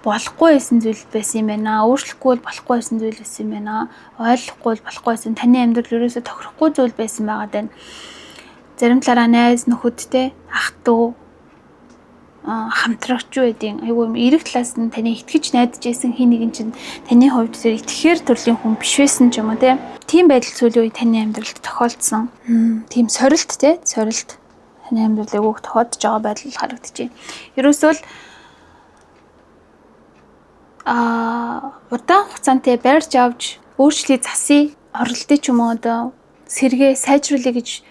болохгүй байсан зүйл байсан юм байна. Өөрчлөхгүй бол болохгүй байсан зүйл байсан юм байна. Ойлгохгүй бол болохгүй байсан. Таны амьдрал ерөөсөө тохирохгүй зүйл байсан байгаа даа. Зарим талаараа найз нөхөд те ах トゥ хамтрагч юу гэдгийг айгүй юм эрэг талаас нь таны итгэж найдаж байсан хин нэгэн чинь таны хувьд тэр итгэхээр төрлийн хүн биш байсан ч юм уу те. Тийм байдал сүүлийн үе таны амьдралд тохиолдсон. Тийм сорилт те сорилт таны амьдрал айгүй тохиолдож байгаа байдал харагдаж байна. Ерөөсөө л удаан хугацаанд те барьж авч өөрчлөлийг засъя, оролдъё ч юм уу одоо сэргээ сайжруулъя гэж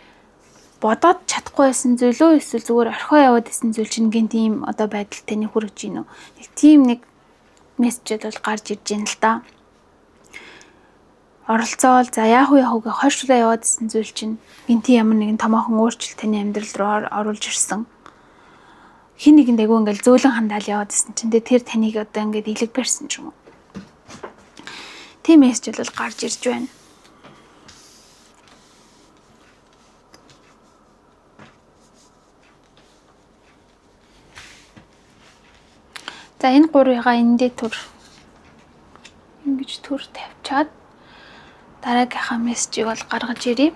бодоод чадахгүй байсан зүйл үү эсвэл зүгээр орхио яваад исэн зүйл чинь гин тийм одоо байдал таны хүрэж гин үү. Нэг тийм нэг мессеж бол гарч ирж байна л да. Оролцоол за яах вэ яах вэ гэж хойшлоо яваад исэн зүйл чинь гинти ямар нэгэн томоохон өөрчлөлт таны амьдрал руу оруулж ирсэн. Хин нэгэнд айгүй ингээл зөөлөн хандаал яваад исэн чинь тэр таныг одоо ингээд илэг барьсан ч юм уу. Тийм мессеж бол гарч ирж байна. За энэ гурвыгаа эндээ төр ингэж төр тавьчаад дараагийнхаа мессежийг бол гаргаж ирье.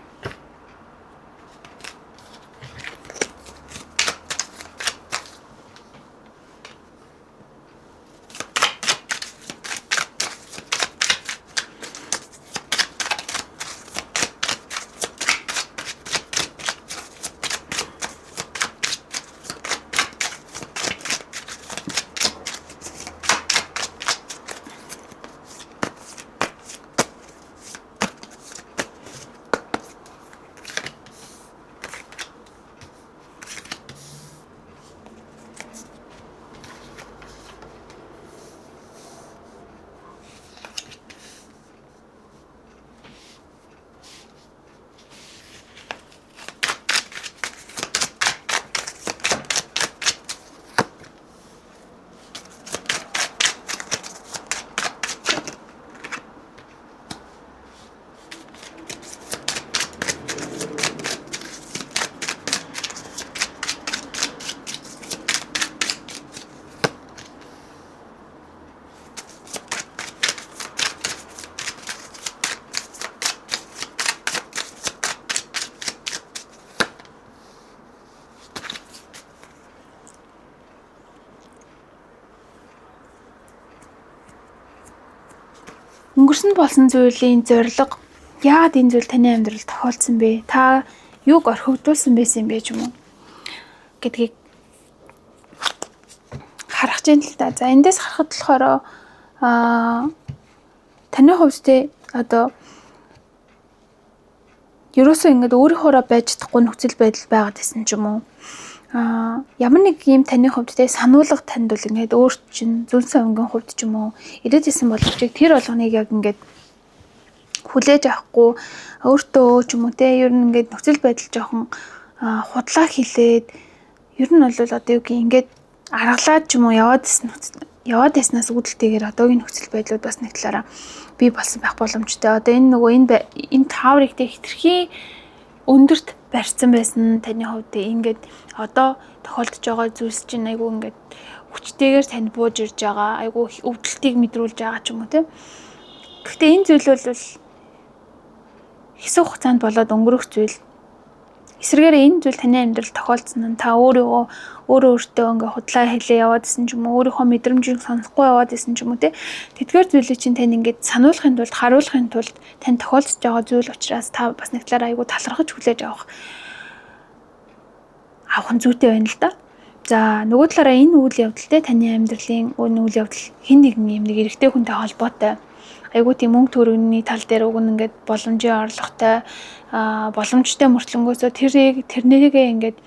Өнгөрсөнд болсон зүйлийн зорилго яагаад энэ зүйл таны амьдралд тохиолдсон бэ? Та юуг орхигдуулсан байсан юм бэ ч юм уу гэдгийг харах чинь л та. За эндээс харахад болохоор таны хувьд те одоо ерөөсөө ингээд өөрийнхөөрөө байж чадахгүй нөхцөл байдал байгаад байсан ч юм уу. Ямар нэг юм таны хувьд те сануулга танд бол ингээд өөр чинь зүүн совингийн хувьд ч юм уу ирээд исэн боловч тэр болгоныг яг ингээд хүлээж авахгүй өөртөө ч юм уу те ер нь ингээд нөхцөл байдал жоохон худлаа хилээд ер нь бол одоо юу гэх ингээд аргалаад ч юм уу яваад иснээс үүдэлтэйгээр одоогийн нөхцөл байдлууд бас нэг талаараа бий болсон байх боломжтой. Одоо энэ нөгөө энэ тааврыг те хитрхи өндөрт барьсан байсан таны хувьд ингээд одоо тохиолдож байгаа зүйлс чинь айгүй ингээд хүчтэйгээр танд бууж ирж байгаа, айгүй өвдөлтийг мэдрүүлж байгаа ч юм уу те. Гэхдээ энэ зүйл бол хэсэг хугацаанд болоод өнгөрөх зүйл. Эсвэргээр энэ зүйл таны амьдрал тохиолдсон нь та өөрийгөө өөрөө өөртөө ингээ худлаа хэлээ яваад исэн ч юм уу, өөрийнхөө мэдрэмжийг сонсохгүй яваад исэн ч юм уу те. Тэдгээр зүйлийг чинь тань ингээд сануулахын тулд, харуулахын тулд тань тохиолдож байгаа зүйл учраас та бас нэг талаараа айгүй талархаж хүлээж авах нь зүйтэй байна л да. За нөгөө талаараа энэ үйл явдал те таны амьдралын энэ үйл явдал хэн нэгэн юм нэг эрэгтэй хүнтэй холбоотой айгүй тийм мөнгө төгрөгний тал дээр уг нь ингээд боломжийн орлоготой боломжтой мөртлөнгөөсөө тэрнийгээ ингээд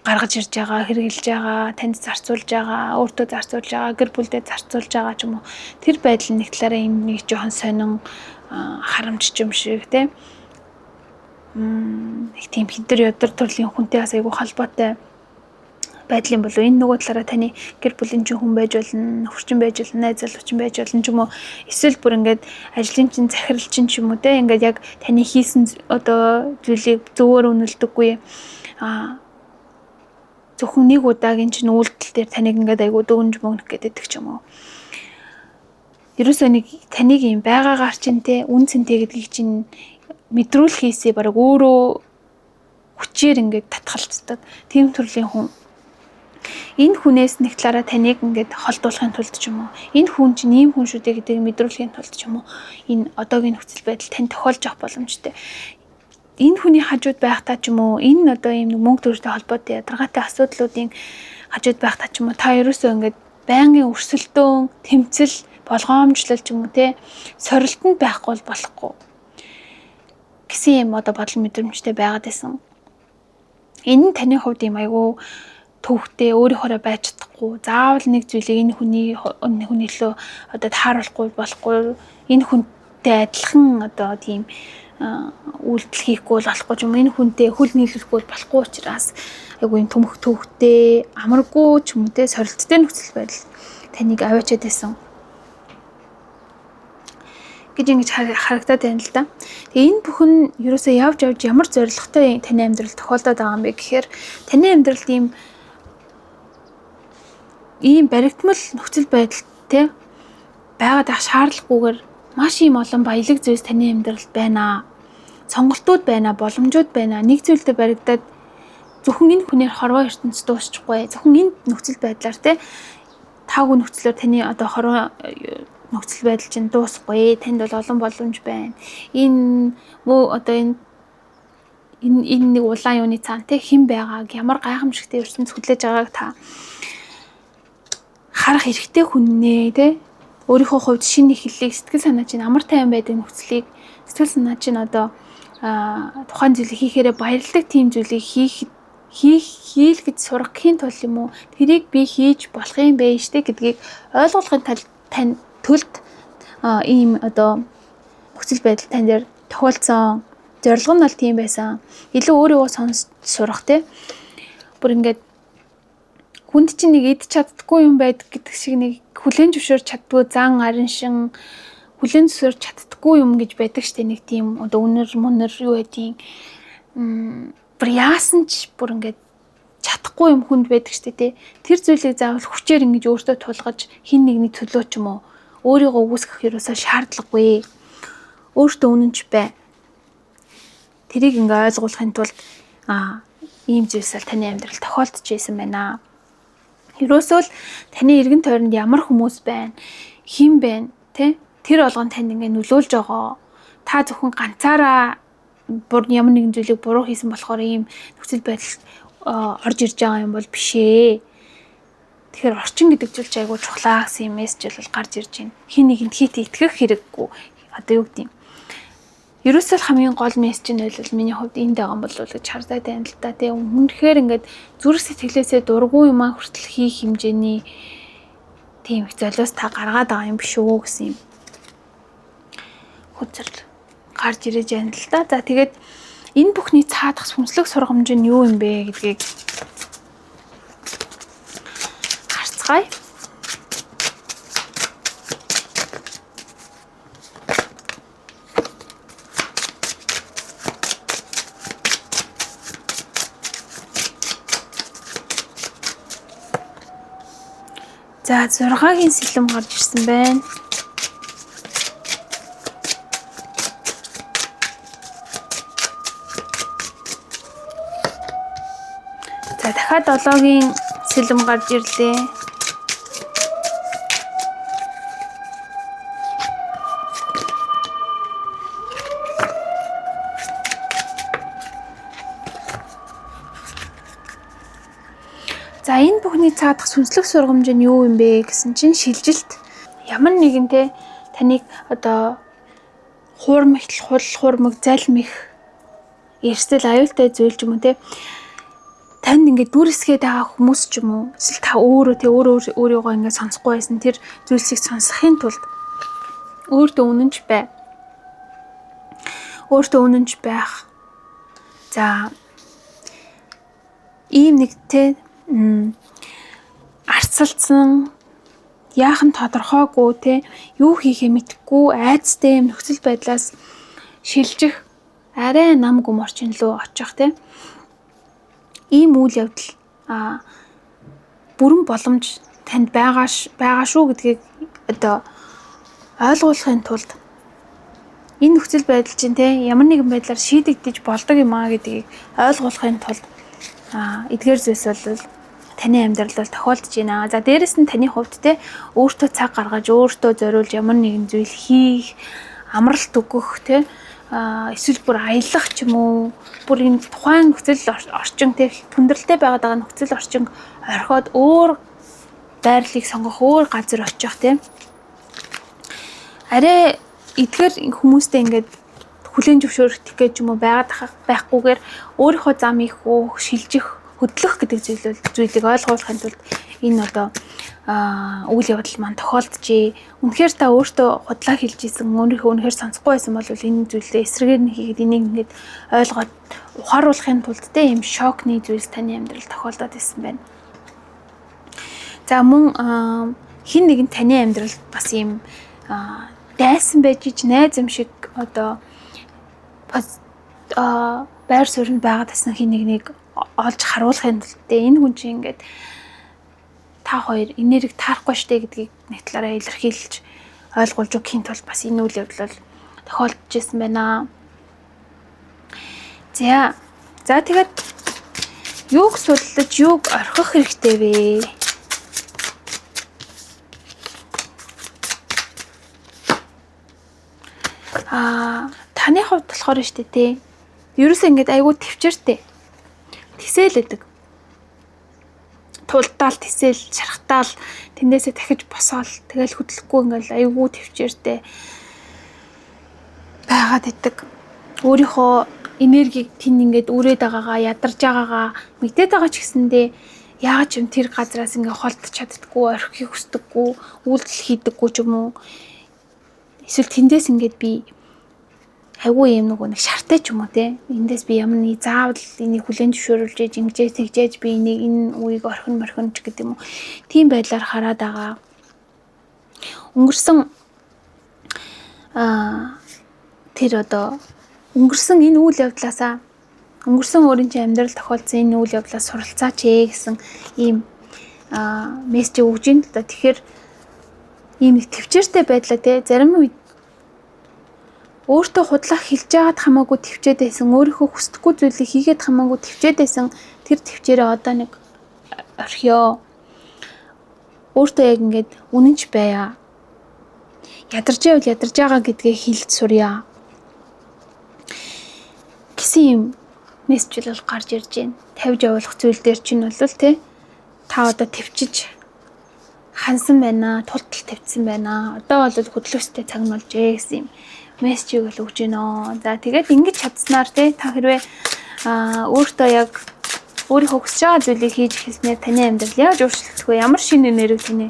гаргаж ирж байгаа, хэрэглэж байгаа, танд зарцуулж байгаа, өөртөө зарцуулж байгаа, гэр бүлдээ зарцуулж байгаа ч юм уу. Тэр байдал нэг талаараа юм нэг жоохон сонин харамч юм шиг те. Нэг тийм хідэр ядар төрлийн хүнтэй бас айгүй холбоотой байдал юм болов. Энэ нөгөө талаараа таны гэр бүлийн чинь хүн байж болно, нөхөрчин байж болно, найз залуучин байж болно ч юм уу. Эсвэл бүр ингээд ажлын чинь захирал чинь ч юм уу те ингээд яг таны хийсэн одоо зүйлийг зөвөр үнэлдэггүй. Зөвхөн нэг удаагийн чинь үйлдэл дээр таныг ингээд айгүй дүгнж мөгнөх гэдэг ч юм уу. Ерөөсөө нэг таныг юм байгаагаар чинь те үн цэнтэй гэдгийг чинь мэдрүүлэхээсээ бараг өөрөө хүчээр ингээд татгалцдаг тийм төрлийн хүн. Энэ хүнээс нэг талаараа таныг ингээд холдуулахын тулд ч юм уу, энэ хүн чинь ийм хүн шүү дээ гэдгийг мэдрүүлэхийн тулд ч юм уу, энэ одоогийн нөхцөл байдал тань тохиолж авах боломжтой. Энэ хүний хажууд байхдаа ч юм уу, энэ одоо ийм мөнгө төгрөгтэй холбоотой ядаргаатай асуудлуудын хажууд байхдаа ч юм уу, та ерөөсөө ингээд байнгын өрсөлдөөн, тэмцэл, болгоомжлол ч юм уу те сорилтонд байхгүй бол болохгүй гэсэн юм одоо бодол мэдрэмжтэй байгаад байсан. Энэ нь таны хувьд юм айгүй төвхтэй өөрийнхоороо байж чадахгүй. Заавал нэг зүйлийг энэ хүний лөө одоо тааруулахгүй болохгүй. Энэ хүнтэй адилхан одоо тийм үйлдэл хийхгүй болохгүй ч юм энэ хүнтэй хөл нийлүүлэхгүй болохгүй учраас айгүй юм төмөх төвхтэй, амаргүй ч юм уу те сорилттой нөхцөл байдал таныг аваачаад байсан гэж ингэж харагдаад байна л да. Тэгээ энэ бүхэн ерөөсөө явж явж ямар зорилготой таны амьдрал тохиолдоод байгаа юм бэ гэхээр таны амьдралд ийм баригдмал нөхцөл байдал те байгаад байх шаардлагагүйгээр маш ийм олон баялаг зүйлс таны амьдралд байна. Сонголтууд байна, боломжууд байна. Нэг зүйлдээ баригдаад зөвхөн энэ хүнээр хорвоо ертөнц дуусчихгүй. Зөвхөн энэ нөхцөл байдлаар те таагүй нөхцлөөр таны одоо хорвоо нөхцөл байдал чинь дуусахгүй. Танд бол олон боломж байна. Энэ мөө одоо энэ нэг улаан юуны цаана те хэн байгааг, ямар гайхамшигтай ертөнц хүлээж байгааг та харах эрхтэй хүн нэ те. Өөрийнхөө хувьд шинэ эхлэлийг, сэтгэл санаа чинь амар тайван байдаг нөхцөлийг, сэтгэл санаа чинь одоо тухайн зүйлийг хийхээрээ баярлдаг тийм зүйлийг хийх гэж сургахын тулд юм уу, тэрийг би хийж болох юм бэ штэ гэдгийг ойлгохын тань төлд ийм одоо нөхцөл байдал тань дээр тохиолдсон. Зорилго нь бол тийм байсан. Илүү өөрийгөө сонсож сурах те. Бүр ингээд хүнд чинь нэг идж чаддаггүй юм байдаг гэдэг шиг нэг хүлээн зөвшөөрч чаддгүй зан арин шин хүлээн зөвшөөрч чаддаггүй юм гэж байдаг штэ. Нэг тийм одоо үнэр мөнөр юу гэдгийг бүр яасан ч бүр ингээд чадахгүй юм хүнд байдаг штэ тий. Тэр зүйлийг заавал хүчээр ингэж өөртөө тулгаж хин нэгний төлөө ч юм уу өөрийгөө үгүйсгэх ерөөсөө шаардлагагүй. Өөртөө үнэнч бай. Тэрийг ингээ ойлгуулахын тулд ийм зүйлс л таны амьдрал тохиолдож байсан байна. Ерөөсөө л таны эргэн тойронд ямар хүмүүс байна, хэн байна, тэ? Тэр болгон танд ингээ нөлөөлж байгаа. Та зөвхөн ганцаараа ямар нэгэн зүйлийг буруу хийсэн болохоор ийм нөхцөл байдалд орж ирж байгаа юм бол биш ээ. Тэгэхээр орчин гэдэг зүйл чи айгүй чухлаа гэсэн юм мессеж бол гарч ирж байна. Хин нэгэнд хит итгэх хэрэггүй. Одоо юу гэдэг юм? Ерөөсөө хамгийн гол мессеж нь бол миний хувьд энд байгаа юм болов уу гэж харагдаад байна л да. Тэгээ үнэхээр ингээд зүрх сэтгэлээсээ дургүй юмаа хүртэл хийх хэмжээний тийм их золиос та гаргаад байгаа юм биш үү гэсэн юм хөзөр гарч ирэж байна л да. За тэгээд энэ бүхний цаадах сүнслэг сургамж нь юу юм бэ гэдгийг харцгаая. За 6-гийн сэлэм гарч ирсэн байна. За дахиад 7-гийн сэлэм гарч ирлээ. За энэ бүхний цаадах сүнслэг сургамж нь юу юм бэ гэсэн чинь шилжилт. Ямар нэгэн те таныг одоо хуурмагтал, хул хуурмаг, залмих эрсдэл аюултай зүйл ч юм уу те танд ингээд дүрсгээд байгаа хүмүүс ч юм уу эсвэл та өөрөө те өөрөө өөрийгөө ингээд сонсохгүй байсан тэр зүйлсийг сонсохын тулд өөртөө үнэнч бай. Өөртөө үнэнч байх. За ийм нэг те арцалдсан яах нь тодорхойгүй те юу хийхээ мэдэхгүй айдастай юм нөхцөл байдлаас шилжих арай нам гүм орчин руу очих те ийм үйл явдал бүрэн боломж танд байгаа шүү гэдгийг одоо ойлгуулахын тулд энэ нөхцөл байдал чинь те ямар нэгэн байдлаар шийдэгдэж болдог юм аа гэдгийг ойлгуулахын тулд эдгээр зүйлс бол таны амьдрал бол тохиолдож байна. За дээрэс нь таны хувьд те өөртөө цаг гаргаж өөртөө зориулж ямар нэгэн зүйл хийх, амралт өгөх те эсвэл бүр аялах ч юм уу бүр энэ тухайн нөхцөл орчин те хүндрэлтэй байгаад байгаа нөхцөл орчин орхиод өөр байрлалыг сонгох, өөр газар очих те арай эдгээр хүмүүстэй ингээд хүлээн зөвшөөрөх гэж юм уу байгаад байхгүйгээр өөрийнхөө замыг хөөх, шилжих, хөдлөх гэдэг зүйлийг ойлгуулахын тулд энэ одоо үйл явдал маань тохиолджээ. Үнэхээр та өөртөө худлаа хэлж исэн, өөрийнхөө үнэхээр сонсохгүй байсан бол энэ зүйлээ эсрэгээр нь хийгээд энийг ингээд ойлгоод ухааруулахын тулд те ийм шокны зүйлс таны амьдрал тохиолдоод исэн байна. За мөн хин нэгэн таны амьдралд бас ийм дайсан байж ич найз юм шиг одоо байр суурьнд байгаад байсан хин нэгнийг олж харуулахын тулд те энэ хүн чинь ингээд та хоёр энерги таарахгүй штэ гэдгийг нэг талаараа илэрхийлж ойлгуулж өгөхийн тулд бас энэ үйл явдал бол тохиолдож исэн байна. За тэгээд юуг судлаж юуг орхих хэрэгтэй вэ? Таны хувьд болохоор штэ те ерөөсөө ингээд айгүй төвчээртэй тэсэл өгдөг. Тулдаал тэсэл, шархтаал тэндээсээ дахиж босоол тэгэл хөдлөхгүй ингээл айгүй төвчээртэй байгаад идэг. Өөрийнхөө энергийг тэн ингээд үрээд байгаагаа, ядарч байгаагаа мэдээд байгаа ч гэсэндээ яаж юм тэр газраас ингээ холдож чаддаггүй, орхихыг хүсдэггүй, үйлдэл хийдэггүй ч юм уу. Эсвэл тэндээс ингээд би айгүй юм нөгөө нэг шартай ч юм уу те. Эндээс би ямар нэг заавал энийг хүлээн зөвшөөрүүлж ээж ингэжээ тэгжээж би энийг энэ үеийг орхин морхин ч гэдэг юм уу. Тийм байдлаар хараад байгаа. Өнгөрсөн тэр одоо өнгөрсөн энэ үйл явдлаасаа өнгөрсөн өөрийн чинь амьдрал тохиолдсон энэ үйл явдлаас суралцаач ээ гэсэн ийм мессеж өгж ин л да. Тэгэхээр ийм нэг төвчээртэй байдлаа те зарим үед өөртөө худлаа хэлж байгаад хамаагүй төвчээд байсан, өөрийнхөө хүсдэггүй зүйлийг хийгээд хамаагүй төвчээд байсан тэр төвчээрээ одоо нэг орхиё. Өөртөө яг ингээд үнэнч байя. Ядарч байвал ядарч байгаа гэдгээ хэлж сурья гэсэн юм мессеж бол гарч ирж байна. Тавьж явуулах зүйл дээр чинь бол те та одоо төвчиж хансан байна, тултал тавьсан байна. Одоо бол хөдлөх ёстой цаг нь болжээ гэсэн юм мессежийг бол өгч гинөө. За тэгээд ингэж чадсанаар те та хэрвээ өөртөө яг өөрийнхөө хүсэж байгаа зүйлийг хийж эхэлснээр таны амьдрал яаж өөрчлөгдөх вэ? Ямар шинэ энерги таны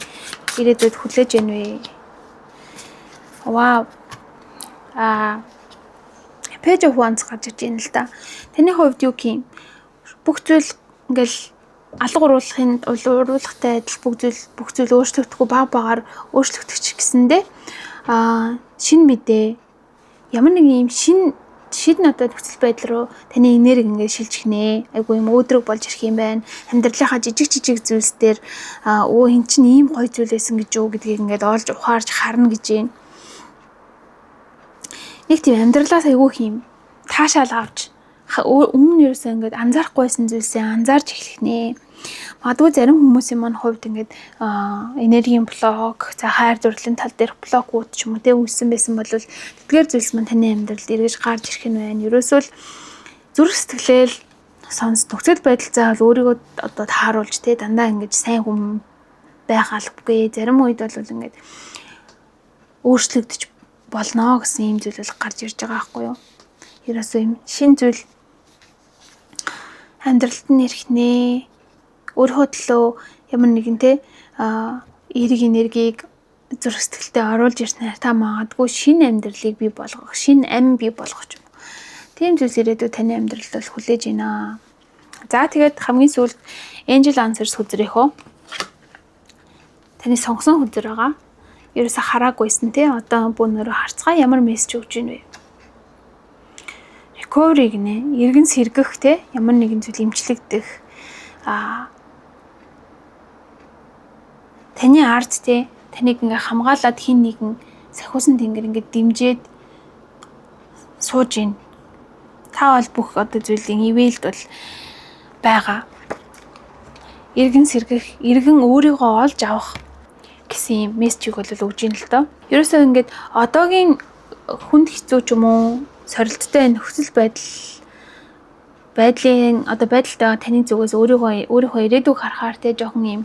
ирээдүйд хүлээж байна вэ? Вау. Page of Wands гарч ирж байна л да. Таны хувьд юу гэх юм? Бүх зүйл ингээл алга уруулахын уруулахтай адил бүх зүйл өөрчлөгдөхгүй баг багаар өөрчлөгдөх ч гэсэндээ шинэ мэдээ ямар нэгэн юм шинэ одоо нөхцөл байдал руу таны энерги ингээд шилжих нэ. Айгу юм өөдрөг болж ирэх юм байна. Амьдралынхаа жижиг жижиг зүйлс дээр өө эн чинь ийм гоё зүйл байсан гэж юу гэдгийг ингээд олж ухаарч харна гэж байна. Нэг тийм амьдралаас айгу их юм таашаал авч Өмнө нь ерөөсөө ингээд анзаарахгүй байсан зүйлсээ анзаарч эхлэх нэ. Магадгүй зарим хүмүүсийн маань хувьд ингээд энергийн блок, за хайр дурлалын тал дээрх блокууд ч юм уу те үүссэн байсан бол тэдгээр зүйлс маань таны амьдралд эргэж гарч ирэх нь байна. Ерөөсөө л зүрх сэтгэлээл сонс нөхцөл байдал заавал өөрийгөө одоо тааруулж те дандаа ингэж сайн хүн байх албагүй. Зарим үед бол ингээд өөрчлөгдөж болно гэсэн ийм зүйл бол гарч ирж байгаа байхгүй юу? Ерөөсөө юм шин зүйл амьдралд нь ирэх нэ. Өөрийнхөө төлөө ямар нэгэн те эерэг энергийг зүрх сэтгэлдээ оруулж ирснээр та магадгүй шинэ амьдралыг бий болгох, шинэ ам бий болгох юм. Тийм зүйлс ирээдүйд таны амьдралд бол хүлээж байна. За тэгээд хамгийн сүүлд Angel Answers хөзрийнхөө таны сонгосон хөзөр байгаа. Ерөөсө хараагүйсэн тий. Одоо бөөнөрөө харцгаа ямар мессеж өгч ийн вэ? Recovery гинэ. Эргэн сэргэх тий. Ямар нэгэн зүйл эмчлэгдэх. Таны ард тий. Таныг ингээ хамгаалаад хин нэгэн сахиусан тэнгэр ингээ дэмжиж сууж ийн. Та бол бүх одоо зүйлийн ивэлд бол байгаа. Эргэн сэргэх, эргэн өөрийгөө олж авах гэсэн юм мессежийг бол өгж ийн л доо. Ерөөсөө ингээд одоогийн хүнд хэцүү ч юм уу сорилттой нөхцөл байдлын одоо байдалтай таны зүгээс өөрийнхөө ирээдүйг харахаар те жоохон юм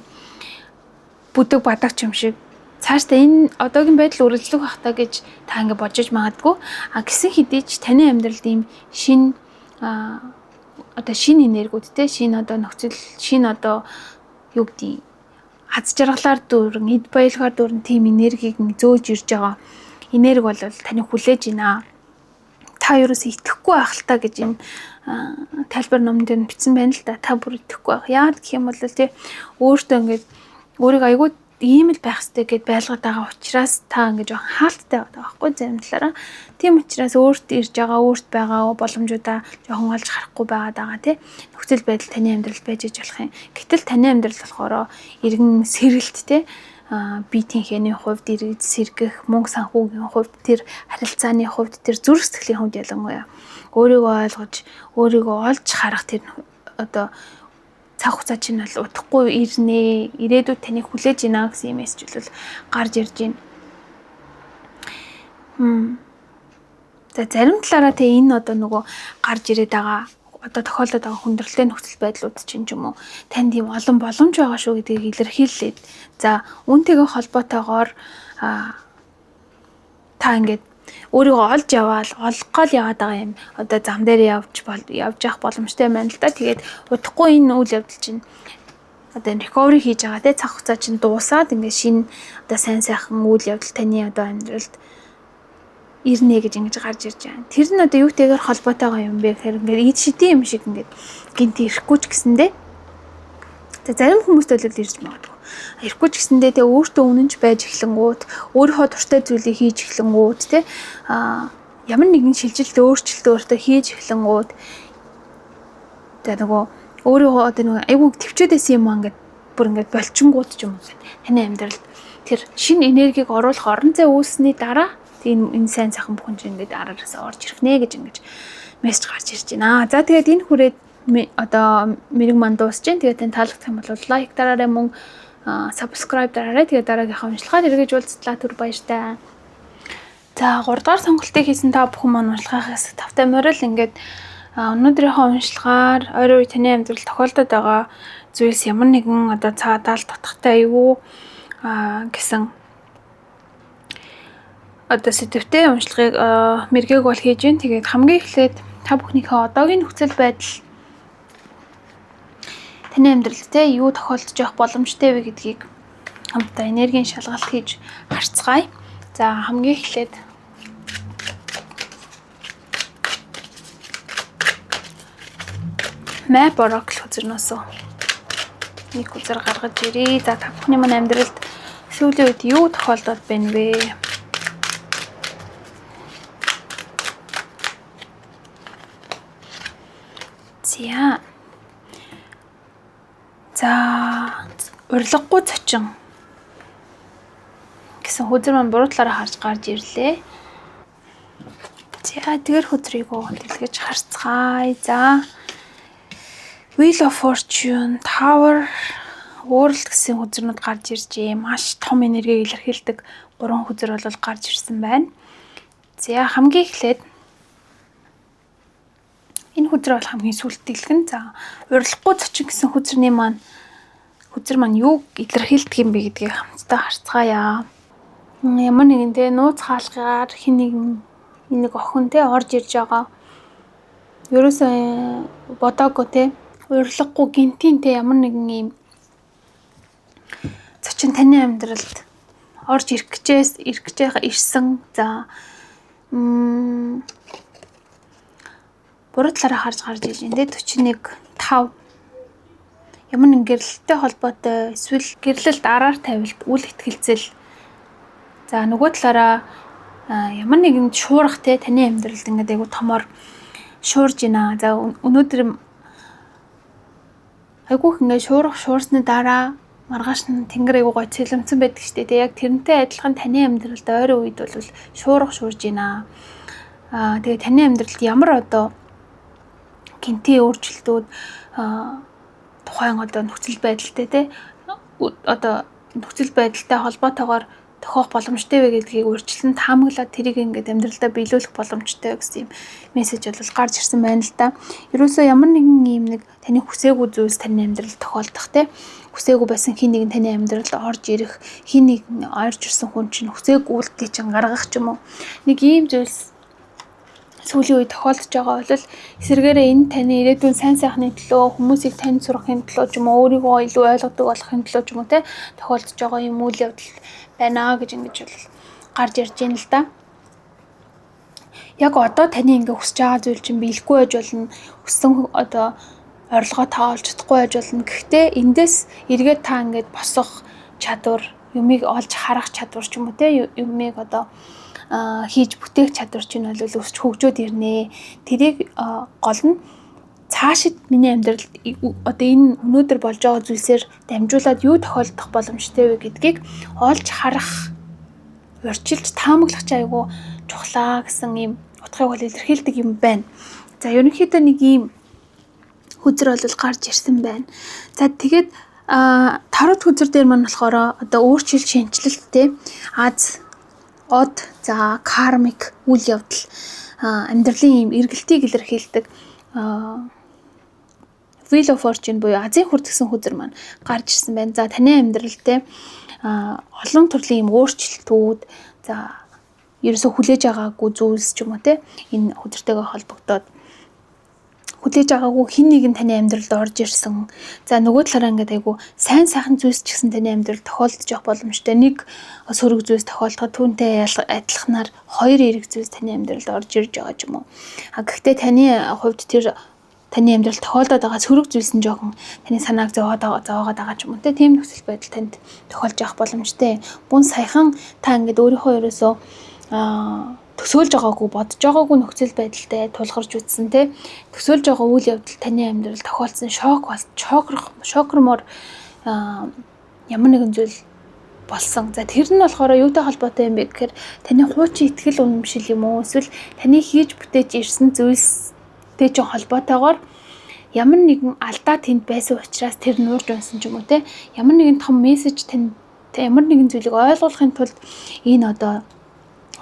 бүдэг бадагч юм шиг цаашдаа энэ одоогийн байдал үргэлжлэх байх та гэж та ингэ бодож магадгүй. А гисэн хэдий ч таны амьдралд ийм шинэ одоо шинэ энергиуд те шинэ одоо нөхцөл шинэ одоо юу гэдгийг аз жаргалаар дүүрэн эд баялгаар дүүрэн тийм энергийг зөөж ирж байгаа энерги бол таны хүлээж байна. Та ерөөсөө итгэхгүй байх л та гэж энэ тайлбар номон дээр бичсэн байна л да. Та бүр итгэхгүй байх. Яагаад гэх юм бол тий өөртөө ингээд өөрийгөө айгүй ийм л байх хэрэгтэй гэд байлгаад байгаа учраас та ингэж жоохон хаалттай байгаа байхгүй зарим талаараа. Тийм учраас өөрт ирж байгаа, өөрт байгаа боломжуудаа жоохон олж харахгүй байгаад байгаа тий. Нөхцөл байдал таны амьдралд байж иж болох юм. Гэтэл таны амьдрал болохоор эргэн сэрэлт тий бие тэнхээний хувьд эргэж сэргэх, мөнгө санхүүгийн хувьд, тэр харилцааны хувьд, тэр зүрх сэтгэлийн хувьд ялангуяа өөрийгөө ойлгож, өөрийгөө олж харах тэр одоо цаг хугацаа чинь бол удахгүй ирнэ. Ирээдүйд таныг хүлээж байна гэсэн юм мессеж бол гарч ирж байна. За зарим талаараа тэ энэ одоо нөгөө гарч ирээд байгаа одоо тохиолдод байгаа хүндрэлтэй нөхцөл байдлууд чинь ч юм уу танд тийм олон боломж байгаа шүү гэдгийг илэрхийлээд за үүнтэйгээ холбоотойгоор та ингээд өөрийгөө олж яваал олох гол яваад байгаа юм одоо зам дээр явж явах боломжтой юм байна л да. Тэгээд удахгүй энэ үйл явдал чинь одоо энэ recovery хийж байгаа те цаг хугацаа чинь дуусаад ингээд шинэ одоо сайн сайхан үйл явдал таны одоо амьдралд ирнэ гэж ингэж гарч ирж байгаа. Тэр нь одоо юутэйгээр холбоотойгоо юм бэ гэхээр ингээд ид шидийн юм шиг ингээд гинт ирэхгүй ч гэсэндээ. За зарим хүмүүст бол ирж магадгүй. Ирэхгүй ч гэсэндээ тэ өөртөө үнэнч байж эхлэнгуут, өөрийнхөө дуртай зүйлийг хийж эхлэнгуут тэ ямар нэгэн шилжилт өөрчлөлт өөртөө хийж эхлэнгуут за нөгөө өөрийгөө одоо нөгөө айгүй төвчөөд байсан юм аа ингээд бүр ингээд болчингууд ч юм уу таны амьдралд тэр шинэ энергийг оруулах орон зай үүссэний дараа энэ сайн сайхан бүхэн чинь ингээд араасаа орж ирэх нэ гэж ингэж мессеж гарч ирж байна. За тэгээд энэ хүрээд одоо мэрэг манд дуусж байна. Тэгээд тань таалагдах юм бол лайк дараарай, мөн subscribe дараарай. Тэгээд дараагийнхаа уншлагаар эргэж уулзлаа. Түр баяртай. За 3 дугаар сонголтыг хийсэн та бүхэн маань уншлагаас тавтай морил ингээд өнөөдрийнхөө уншлагаар ойрын үе таны амьдрал тохиолдод байгаа зүйлс ямар нэгэн одоо цаадаал дутхтай юу гэсэн одоо сэдвтэй уншлагыг мэргээг бол хийж байна. Тэгээд хамгийн эхлээд та бүхнийхээ одоогийн нөхцөл байдал таны амьдралд те юу тохиолдож явах боломжтой вэ гэдгийг хамтдаа энергийн шалгалт хийж харцгаая. За хамгийн эхлээд Map Oracle хөзөрнөөс нэг хөзөр гаргаж ирье. За та бүхний маань амьдралд сүүлийн үед юу тохиолдоод байна вэ? За. За урилгагүй зочин гэсэн хөзөр маань буруу талаараа харж гарч ирлээ. За, тэгэр хөзрийг дэлгэж харцгаая. За, Wheel of Fortune, Tower, World гэсэн хөзрнүүд гарч иржээ. Маш том энергийг илэрхийлдэг гурван хөзөр бол гарч ирсэн байна. За, хамгийн эхлээд энэ хөзөр бол хамгийн сүүлд дэлгэн. За, урилгагүй зочин гэсэн хөзрний маань хөзөр маань юуг илэрхийлдэг юм бэ гэдгийг хамтдаа харцгаая. Ямар нэгэн те нууц хаалгаар хэн нэгэн нэг охин те орж ирж байгаа. Ерөөсөө бодоогүй те, урилгагүй гэнэтийн те ямар нэгэн ийм зочин таны амьдралд орж ирэх гэж ирсэн. За, буруу талаараа харж гарч ирж байна те. 41 5 ямар нэгэн гэрлэлттэй холбоотой эсвэл гэрлэлт, араар тавилт, үл итгэлцэл. За, нөгөө талаараа ямар нэгэн шуурах те таны амьдралд ингээд айгу томор шуурж байна. За, өнөөдөр айгүйх ингээд шуурах шуурсны дараа маргааш нь тэнгэр айгу гоё цэлэмцэн байдаг штэ. Тэг яг тэрнтэй адилхан таны амьдралд ойрын үед бол шуурах шуурж байна. Тэгээ таны амьдралд ямар одоо гэнэтийн өөрчлөлтүүд, тухайн одоо нөхцөл байдалтай те, одоо нөхцөл байдалтай холбоотойгоор тохиох боломжтой вэ гэдгийг урьдчилан таамаглаад тэрийг ингээд амьдралдаа биелүүлэх боломжтой гэсэн юм мессеж бол гарч ирсэн байна л да. Ерөөсөө ямар нэгэн ийм нэг таны хүсээгүй зүйлс таны амьдралд тохиолдох те, хүсээгүй байсан хэн нэгэн таны амьдралд орж ирэх, хэн нэгэн орж ирсэн хүн чинь хүсээгүй үйлдэлийг чинь гаргах ч юм уу. Нэг ийм зүйлс сүүлийн үед тохиолдож байгаа бол эсрэгээрээ энэ таны ирээдүйн сайн сайхны төлөө, хүмүүсийг танд сургахын төлөө ч юм уу, өөрийгөө илүү ойлгодог болохын төлөө ч юм уу те тохиолдож байгаа юм үйл явдал байна гэж ингэж бол гарч ирж байна л да. Яг одоо таны ингээ хүсэж байгаа зүйл чинь биелэхгүй байж болно. Хүссэн одоо орлогоо та олж чадахгүй байж болно. Гэхдээ эндээс эргээд та ингээд босох чадвар, юмыг олж харах чадвар ч юм уу те, юмыг одоо хийж бүтээх чадвар чинь бол өсч хөгжөөд ирнэ. Тэрийг гол нь цаашид миний амьдралд одоо энэ өнөөдөр болж байгаа зүйлсээр дамжуулаад юу тохиолдох боломжтой вэ гэдгийг олж харах, урьдчилж таамаглах ч айгүй чухлаа гэсэн ийм утгыг бол илэрхийлдэг юм байна. За, ерөнхийдөө нэг ийм хөзөр бол гарч ирсэн байна. За, тэгээд тарот хөзөр дээр маань болохоор одоо өөрчлөлт, шинэчлэлт те, аз од, за karmic үйл явдал, амьдралын ийм эргэлтийг илэрхийлдэг Wheel of Fortune буюу азын хүрд гэсэн хөзөр маань гарч ирсэн байна. За, таны амьдрал те олон төрлийн ийм өөрчлөлтүүд, за ерөөсө хүлээж байгаагүй зүйлс ч юм уу те, энэ хөзөртэйгээ холбогдоод хүлээж байгаагүй хэн нэгэн таны амьдралд орж ирсэн. За, нөгөө талаараа ингээд айгу сайн сайхан зүйлс ч гэсэн таны амьдралд тохиолдож явах боломжтой. Нэг сөрөг зүйлс тохиолдоход түүнтэй адилханаар хоёр эерэг зүйлс таны амьдралд орж ирж байгаа ч юм уу. А гэхдээ таны хувьд тэр таны амьдралд тохиолдоод байгаа сөрөг зүйлс нь жоохон таны санааг зовоогоод байгаа ч юм уу те, тийм нөхцөл байдал танд тохиолж явах боломжтой. Бун саяхан та ингээд өөрийнхөө ерөөсөө төсөөлж байгаагүй, бодож байгаагүй нөхцөл байдалтай тулгарч үзсэн те, төсөөлж байгаа үйл явдал таны амьдрал тохиолдсон, шок бол шокромоор ямар нэгэн зүйл болсон. За, тэр нь болохоор юутай холбоотой юм бэ гэхээр таны хуучин итгэл үнэмшил юм уу, эсвэл таны хийж бүтээж ирсэн зүйлстэй чинь холбоотойгоор ямар нэгэн алдаа тэнд байсан учраас тэр нуурж унсан ч юм уу те, ямар нэгэн том мессеж тань, ямар нэгэн зүйлийг ойлгуулахын тулд энэ одоо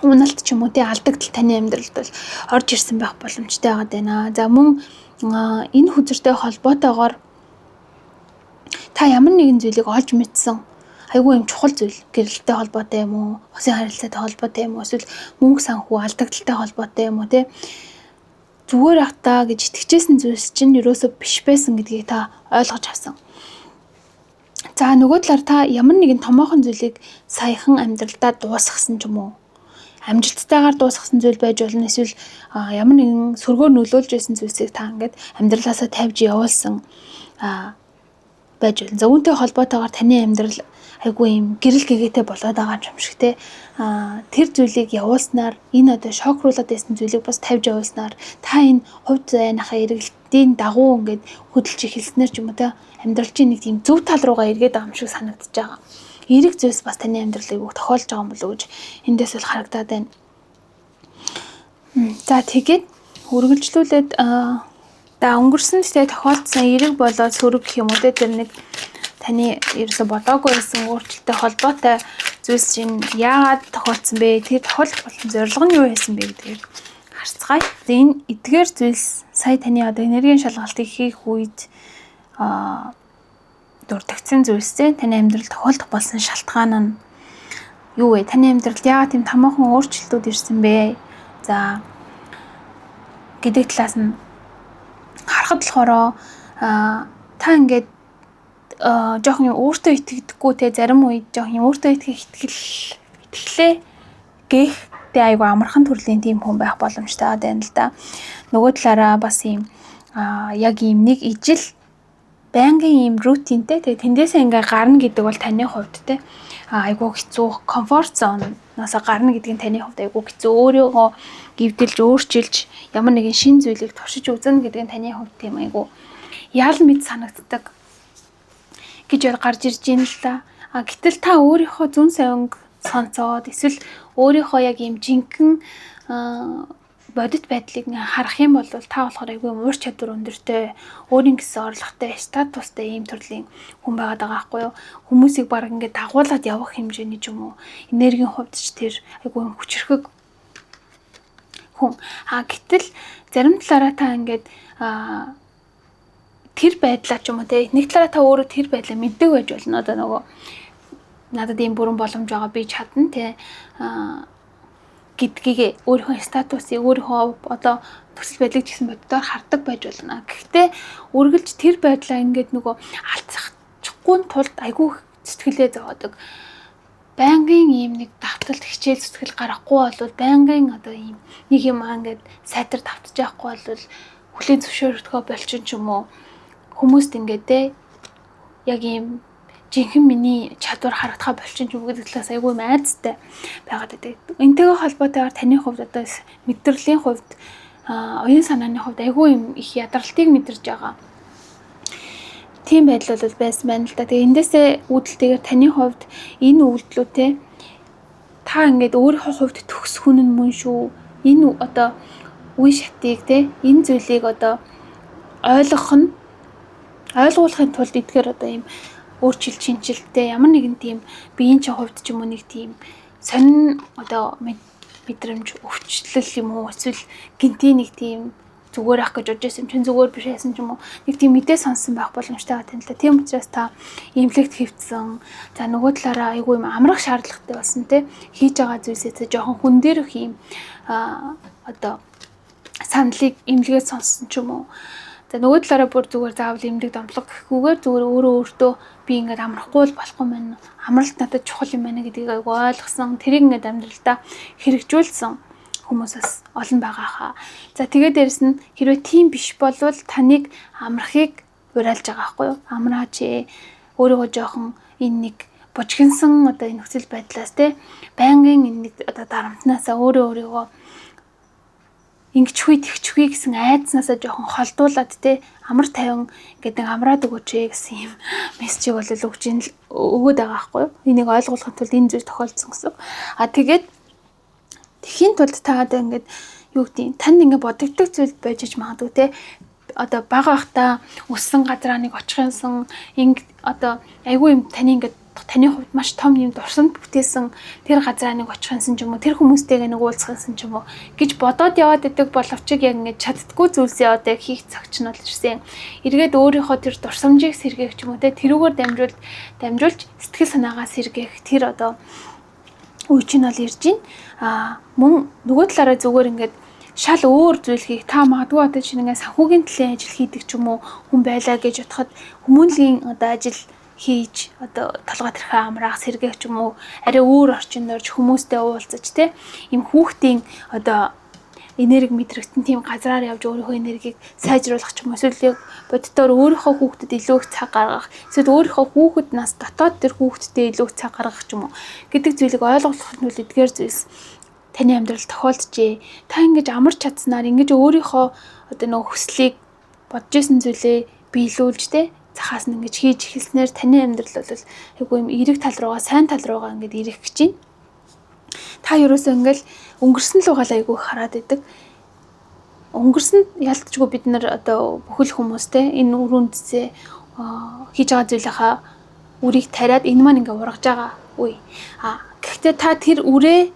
уналт ч юм уу те, алдагдал таны амьдралд бол орж ирсэн байх боломжтой байгаа даа. За, мөн энэ хөзөртэй холбоотойгоор та ямар нэгэн зүйлийг олж мэдсэн, айгүй юм чухал зүйл, гэрлэлтэй холбоотой юм уу, усын харилцаатай холбоотой юм уу, эсвэл мөнгө санхүү алдагдaltaй холбоотой юм уу те, зүгээр ах та гэж итгэжсэн зүйлс чинь ерөөсөө биш байсан гэдгийг та ойлгож авсан. За, нөгөө талаар та ямар нэгэн томоохон зүйлийг саяхан амьдралдаа дуусгасан ч юм уу, амжилттайгаар дуусгасан зүйл байж болно, эсвэл ямар нэгэн сөргөөр нөлөөлж байсан зүйлсийг та ингээд амьдралаасаа тавьж явуулсан байж болно. За, үүнтэй холбоотойгоор таны амьдрал айгүй юм гэрэл гэгээтэй болоод байгаа юм шиг те. Тэр зүйлийг явуулснаар, энэ одоо шокруулаад байсан зүйлийг бас тавьж явуулснаар, та энэ хувь заяаныхаа эргэлтийн дагуу ингээд хөдөлж эхэлснээр ч юм уу те, амьдрал чинь нэг тийм зөв тал руугаа эргээд байгаа юм шиг санагдаж байгаа. Эерэг зүйлс бас таны амьдралыг тохиолж байгаа юм болов уу гэж эндээс бол харагдаад байна. За, тэгээд үргэлжлүүлээд за өнгөрсөн тэ тохиолдсон эерэг болоод сөрөг гэх юм уу те, тэр нэг таны ерөөсө бодоогүй байсан өөрчлөлттэй холбоотой зүйлс чинь яагаад тохиолдсон бэ? Тэр тохиолдох болон зорилго нь юу байсан бэ гэдгээр харцгаая. Энэ эдгээр зүйлс сая таны одоо энергийн шалгалтыг хийх үед дурдагдсан зүйлсээ таны амьдрал тохиолдох болсон шалтгаан нь юу вэ? Таны амьдралд яагаад тийм томоохон өөрчлөлтүүд ирсэн бэ? За, гэдэг талаас нь харахад болохоор та ингээд жоохон юм өөртөө итгэдэггүй те, зарим үед жоохон юм өөртөө итгэх итгэлээ гээх тэ айгу амархан төрлийн тийм хүн байх боломжтой байна л да. Нөгөө талаараа бас ийм яг ийм нэг ижил байнгын ийм routine тэй, тэгээ тэндээсээ ингээ гарна гэдэг бол таны хувьд те айгу хэцүү, comfort zone -ноос гарна гэдэг нь таны хувьд айгу хэцүү, өөрийгөө гівдэлж өөрчилж ямар нэгэн шинэ зүйлийг туршиж үзнэ гэдэг нь таны хувьд тийм айгу ял мэд санагддаг гэж гарч ирж байна л да. А гэтэл та өөрийнхөө зөн совинг сонсоод эсвэл өөрийнхөө яг ийм жинхэнэ бодит байдлыг харах юм бол та болохоор айгүй ур чадвар өндөртэй, өөрийн гэсэн орлоготой, статустай ийм төрлийн хүн байгаад байгаа байхгүй юу? Хүмүүсийг баг ингээд дагуулад явах хэмжээний ч юм уу, энергийн хувьд ч тэр айгүй хүчирхэг хүн. А гэтэл зарим талаараа та ингээд тэр байдлаа ч юм уу те, нэг талаараа та өөрөө тэр байдлаа мэддэг байж болно. Одоо нөгөө надад ийм бүрэн боломж байгаа, би чадна те гэдгийг, өөрийнхөө статусыг, өөрийнхөө одоо нөхцөл байдлыг ч гэсэн боддоор хардаг байж болно. Гэхдээ үргэлж тэр байдлаа ингээд нөгөө алдчихгүй тулд айгүй сэтгэлээ зовоодог. Байнгын ийм нэг давталт, хичээл, сэтгэл гаргахгүй бол, байнгын одоо ийм нэг юм ингээд сайтар давтаж явахгүй бол хүлээн зөвшөөрөхөө болчин ч юм уу, хүмүүст ингээд те яг ийм жинхэнэ миний чадвар харагдахаа болчин ч юм гэдэг талаас айгүй юм айдастай байгаад байдаг. Энтэйгээ холбоотойгоор таны хувьд одоо мэдрэлийн хувьд, оюун санааны хувьд айгүй юм их ядралтыг мэдэрж байгаа. Тийм байдал бол байсан байна л да. Тэгээ эндээсээ үүдэлтэйгээр таны хувьд энэ үйлдэлүүд те, та ингээд өөрийнхөө хувьд төгс хүн нь мөн шүү. Энэ одоо үе шатыг те, энэ зүйлийг одоо ойлгох нь ойлгуулахын тулд эдгээр одоо ийм өөрчлөлт шинжилттэй ямар нэгэн тийм биеийн чинь хувьд ч юм уу нэг тийм сонин одоо мэдрэмж, өвчлөл юм уу, эсвэл гинтийн нэг тийм зүгээр ах гэж бодож байсан юм чинь зүгээр биш байсан ч юм уу, нэг тийм мэдээ сонссон байх боломжтой байгаа юм л да. Тийм учраас та эмнэлэгт хэвтсэн. За, нөгөө талаараа айгүй юм амрах шаардлагатай болсон те. Хийж байгаа зүйлсээ жоохон хүн дээрх юм одоо саналыг эмнэлгээд сонссон ч юм уу. За, нөгөө талаараа бүр зүгээр заавал эмнэлэг домтлого гэхгүйгээр зүгээр өөрөө өөртөө би ингээд амрахгүй л болохгүй мэн. Амралт надад чухал юм байна гэдгийг айгүй ойлгосон. Тэрийг ингээд амьдралдаа хэрэгжүүлсэн хүмүүс бас олон байгаа хаа. За, тэгээд дээрэс нь хэрвээ тийм биш болвол таныг амрахыг уриалж байгаа байхгүй юу? Амраач ээ. Өөрийгөө жоохон энэ нэг бужигнасан одоо энэ нөхцөл байдлаас те, байнгын энэ нэг одоо дарамтнаасаа, өөрөө өөрийгөө ингэчихгүй тэгчихгүй гэсэн айдснаасаа жоохон холдуулаад те, амар тайван ингээд нэг амраад өгөөч ээ гэсэн юм мессежийг бол өгч ин өгөөд байгаа байхгүй юу? Энийг ойлгуулахын тулд энэ зүйл тохиолдсон гэсэн. А тэгээд тэхийн тулд та одоо ингээд юу гэдгийг танд ингээд бодогддог зүйл байж ич магадгүй те, одоо бага байхдаа өссөн газраа нэг очих юмсан, инг одоо айгүй юм таны ингээд таны хувьд маш том юм дурсамт бүтээсэн тэр газраа нэг очих юмсан ч юм уу, тэр хүмүүстэйгээ нэг уулзах юмсан ч юм уу гэж бодоод яваад идэг боловч яг ингээд чаддаггүй зүйлсээ одоо яг хийх цаг ч нь бол ирсэн. Эргээд өөрийнхөө тэр дурсамжийг сэргээх ч юм уу те, тэрүүгээр дамжуулж сэтгэл санаагаа сэргээх тэр одоо үе чинь бол ирж байна. А мөн нөгөө талаараа зүгээр ингээд шал өөр зүйл хийх, та магадгүй одоо чинь ингээд санхүүгийн төлөө ажил хийдэг ч юм уу хүн байлаа гэж бодоход хүмүүнлэгийн одоо ажил хийж одоо толгой тэрхээ амраах, сэргээх ч юм уу, арай өөр орчинд орж хүмүүстэй уулзаж те, ийм хүүхдийн одоо энерги мэдрэгдэн тийм газраар явж өөрийнхөө энергийг сайжруулах ч юм уу, эсвэл яг боддоор өөрийнхөө хүүхдэд илүү их цаг гаргах, эсвэл өөрийнхөө хүүхэд нас дотоод тэр хүүхэдтэй илүү их цаг гаргах ч юм уу гэдэг зүйлийг ойлгох нь үл эдгээр зүйлс таны амьдрал тохиолджээ. Та ингэж амарч чадсанаар, ингэж өөрийнхөө одоо нөгөө хүслийг, бодож исэн зүйлээ биелүүлж те, захаас нь ингэж хийж эхэлснээр таны амьдрал бол айгүй юм эерэг тал руугаа, сайн тал руугаа ингэж ирэх гэж байна. Та ерөөсөө ингээл өнгөрсөн л угаал айгүй хараад идэг. Өнгөрсөн ялтчгүй бид нар одоо бүхэл хүмүүстэй энэ үр үндэсээ хийж байгаа зүйлийнхаа үрийг тариад энэ маань ингээ ургаж байгаа үе. А гэхдээ та тэр үрээ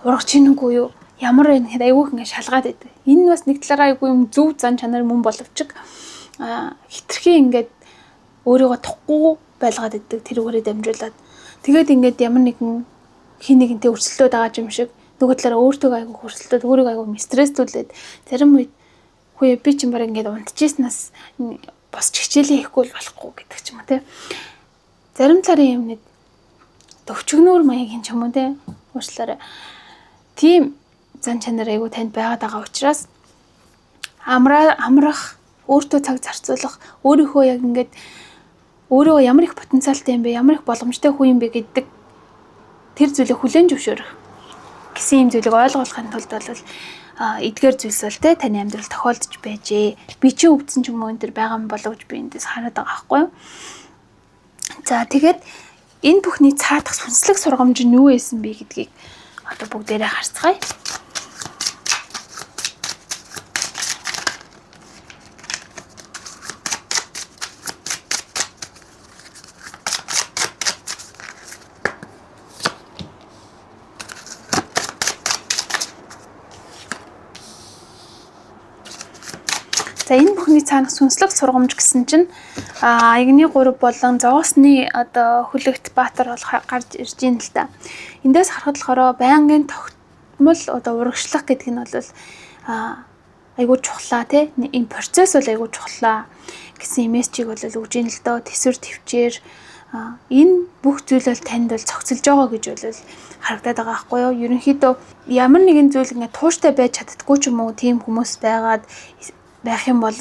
ургаж ийнүгүй юу? Ямар вэ гэхэд айгүй их ингээ шалгаад идэг. Энэ нь бас нэг талаараа айгүй юм зөв зан чанар мөн боловч хитрхи ингээд өөрийгөө тухгүй байлгаад идэг тэр үгээрээ дамжуулаад. Тэгээд ингээд ямар нэгэн хин нэгэнтэй өрсөлдөөд байгаа юм шиг нөгөө талаараа өөртөө айгүй хөрсөлдөөд өөрийгөө айгүй стресстүүлээд зарим үед хөөе би чинь баг ингээд унтчихснаас босч хичээлээ хийхгүй л болохгүй гэдэг ч юм уу те. Зарим таларын юм нэг төвчгнүүр маягийн ч юм уу те. Уучлаарай. Тийм зан чанар айгүй танд байгаад байгаа учраас амрах, өөртөө цаг зарцуулах, өөрийнхөө яг ингээд өөрөө ямар их потенциалтай юм бэ, ямар их боломжтой хүн юм бэ гэдэг тэр зүйлийг хүлээн зөвшөөрөх гэсэн юм зүйлийг ойлгуулахын тулд бол эдгээр зүйлс бол те таны амьдрал тохиолдож байжээ. Би чи өвдсөн ч юм уу энэ төр байгаа юм болов гэж би эндээс хараад байгаа байхгүй юу? За тэгээд энэ бүхний цаадах сүнслэг сургамж нь юу байсан бэ гэдгийг одоо бүгдээрээ харцгаая. За энэ бүхний цаанах сүнслэг сургамж гэсэн чинь аягны 3 болон зоосны одоо хөлөгт баатар бол гарч ирж байна л да. Эндээс харахад болохоор байнгын тогтмол одоо урагшлах гэдэг нь бол айгүй чухлаа тий. Энэ процесс бол айгүй чухлаа гэсэн мессежийг бол өгж байна л доо. Тэсвэр төвчээр энэ бүх зүйл бол танд бол цогцолж байгаа гэж бол харагдаад байгаа байхгүй юу? Ерөнхийдөө ямар нэгэн зүйл ингээд тууштай байж чаддаггүй ч юм уу тийм хүмүүс байгаад байх юм бол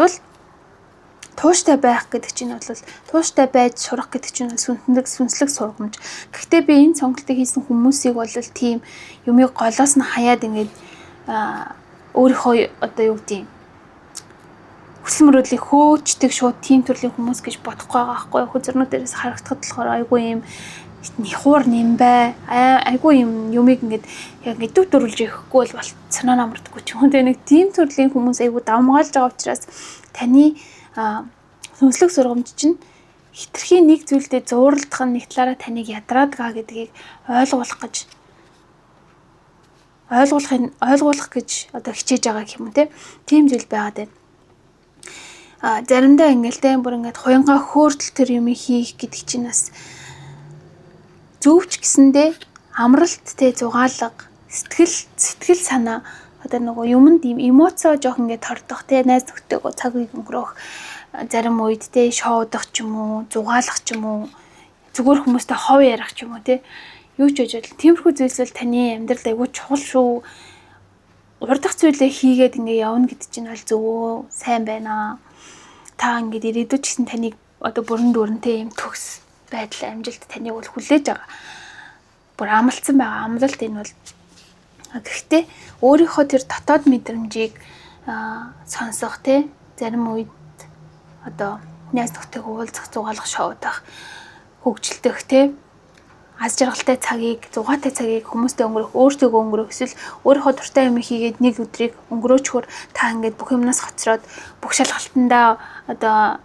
тууштай байх гэдэг чинь бол тууштай байж сурах гэдэг чинь сүнслэг сургамж. Гэхдээ би энэ сонголтыг хийсэн хүмүүсийг бол тийм юмыг голоос нь хаяад ингээд өөрийнхөө одоо юу гэдэг хүсэл мөрөөдлийг хөөчдөг шууд тийм төрлийн хүмүүс гэж бодохгүй байгаа байхгүй юу? Хөзөрнүүд дээрээс харагдахад болохоор айгүй юм хуур нэмбай айгүй юм юмыг ингээд яг ингээд дүр төрүүлж өгөхгүй бол санаа намардаггүй ч юм. Тэгээ нэг тийм төрлийн хүмүүс айгүй давмгаалж байгаа учраас таны сүнслэг сургамж чинь хитрхийн нэг зүйлдээ зууралдах нь нэг талаараа таныг ядраадгаа гэдгийг ойлгуулах гэж одоо хичээж байгаа гэх юм уу те. Тийм зүйл байгаад байна. Заримдаа ингээл те бүр ингээд хуянгаа хөөртөл тэр юм хийх гэдэг чинь бас зөвч гэсэндээ амралт те зугаалга, сэтгэл санаа одоо нөгөө юмд юм эмоцоо жоох ингээд тордох те найз нөхдөйгөө цагийг өнгөрөөх зарим үед те шоудах ч юм уу, зугаалах ч юм уу, зүгээр хүмүүстэй хов ярих ч юм уу те юу ч байж бол тиймэрхүү зүйлс бол таны амьдралд айгүй чухал шүү. Урдах зүйлээ хийгээд ингээ явна гэдэг чинь бол зөв сайн байна. Та ингээд ирээдүйд ч гэсэн таныг одоо бүрэн дүүрэнтэй юм төгс байдал амжилт таныг бол хүлээж байгаа. Бүр амлцсан байгаа. Амлалт энэ бол гэхдээ өөрийнхөө тэр дотоод мэдрэмжийг сонсох те зарим үед одоо найз нөхдөйгөө уулзах, зугаалах, шоудах, хөгжилдөх те аз жаргалтай цагийг, зугаатай цагийг хүмүүстэй өнгөрөх, өөртөөгөө өнгөрөх эсвэл өөрийнхөө дуртай юм хийгээд нэг өдрийг өнгөрөөчхөр та ингээд бүх юмнаас хоцроод бүх шалгалтандаа одоо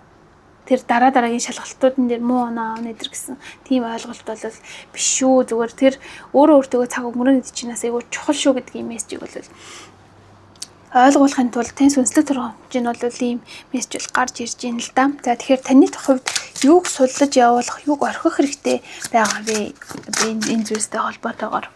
тэр дараа дараагийн шалгалтуудын дээр муу оноо аавна эдэр гэсэн тийм ойлголт бол биш шүү. Зүгээр тэр өөрөө өөртөөгөө цаг өнгөрөөнө гэдэг чинь бас айгүй чухал шүү гэдгийг мессежийг бол ойлгуулахын тулд тэн сүнслэг сургамж нь бол ийм мессеж бол гарч ирж байна л да. За тэгэхээр таны хувьд юуг суллаж явуулах, юуг орхих хэрэгтэй байгаа вэ? Одоо энэ зүйлстэй холбоотойгоор.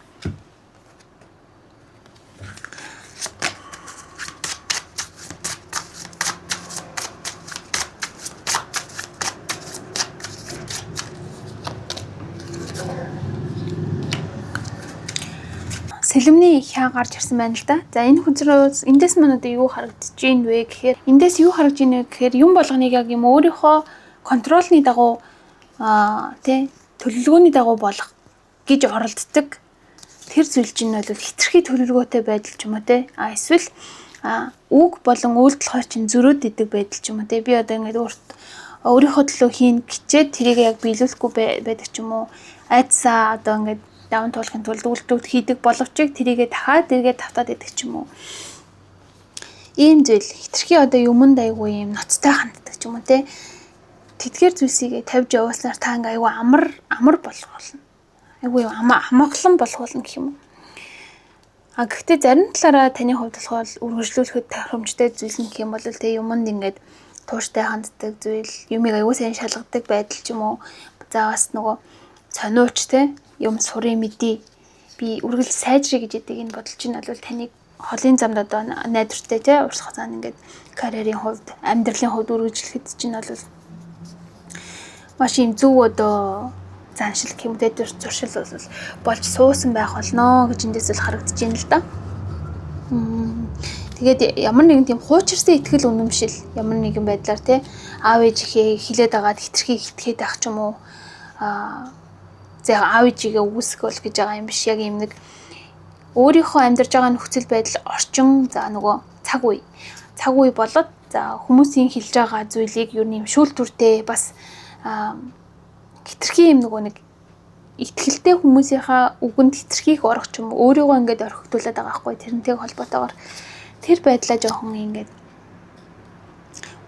Сэлэмний хяа гарч ирсэн байна л да. За энэ хүнсрээс эндээс маань одоо юу харагдаж байна вэ гэхээр эндээс юу харагдаж байна вэ гэхээр юм болгоныг яг юм өөрийнхөө контролны дагуу тий төлөвлөгөөний дагуу болох гэж оролддог тэр зүйл чинь бол хитрхи төлөвлөгөөтэй байдал ч юм уу те. А эсвэл үг болон үйлдэл хоёр чинь зөрөөд идэг байдал ч юм уу те. Би одоо ингээд өөрийнхөө төлөө хийн гэчээд тэрийг яг биелүүлэхгүй байдаг ч юм уу. Айдсаа одоо ингээд Даван туулахын тулд үйлдэлүүд хийдэг боловч тэрийгээ дахиад эргээд тавтаад идэх ч юм уу. Ийм зүйл хитрхи одоо юмд айгүй юм ноцтой ханддаг ч юм уу те. Тэдгээр зүйлсийг тавьж явуулснаар та ингээ айгүй амар амар болох болно. Айгүй юм амгалан болох болно гэх юм уу. А гэхдээ зарим талаараа таны хувьд болохоор үргэлжлүүлэхэд тохиромжтой зүйл нь гэх юм бол те юмд ингээд тууштай ханддаг зүйл, юмыг айгүй сайн шалгадаг байдал ч юм уу. За бас нөгөө сониуч те юм сурын мэдээ би үргэлж сайжрыг гэж яадаг энэ бодол чинь бол таныг холын замд одоо найдвартай те урт хугацаанд ингээд карьерийн хувьд, амьдралын хувьд үргэлжлэхэд чинь бол маш юм зөв одоо заншил гэх юм те зуршил бол болж суусан байх болно гэж эндээс л харагдаж байна л да. Тэгээд ямар нэгэн тийм хуучирсан итгэл үнэмшил ямар нэгэн байдлаар те аав ээжийнхээ хилээд агаад хитрхи хитгээд байх ч юм уу аа за аав ээжигээ үгүйсгэх бол гэж байгаа юм биш. Яг юм нэг өөрийнхөө амьдарч байгаа нөхцөл байдал орчин за нөгөө цаг үе цаг үе болоод за хүмүүсийн хэлж байгаа зүйлийг юу нэм шүүлтүртэй бас хитрхи юм нөгөө нэг итгэлтэй хүмүүсийнхаа үгэнд хитрхи их орох ч юм уу өөрийгөө ингээд орхигдуулаад байгаа байхгүй тэрнтэй холбоотойгоор тэр байдлаа жоохон ингээд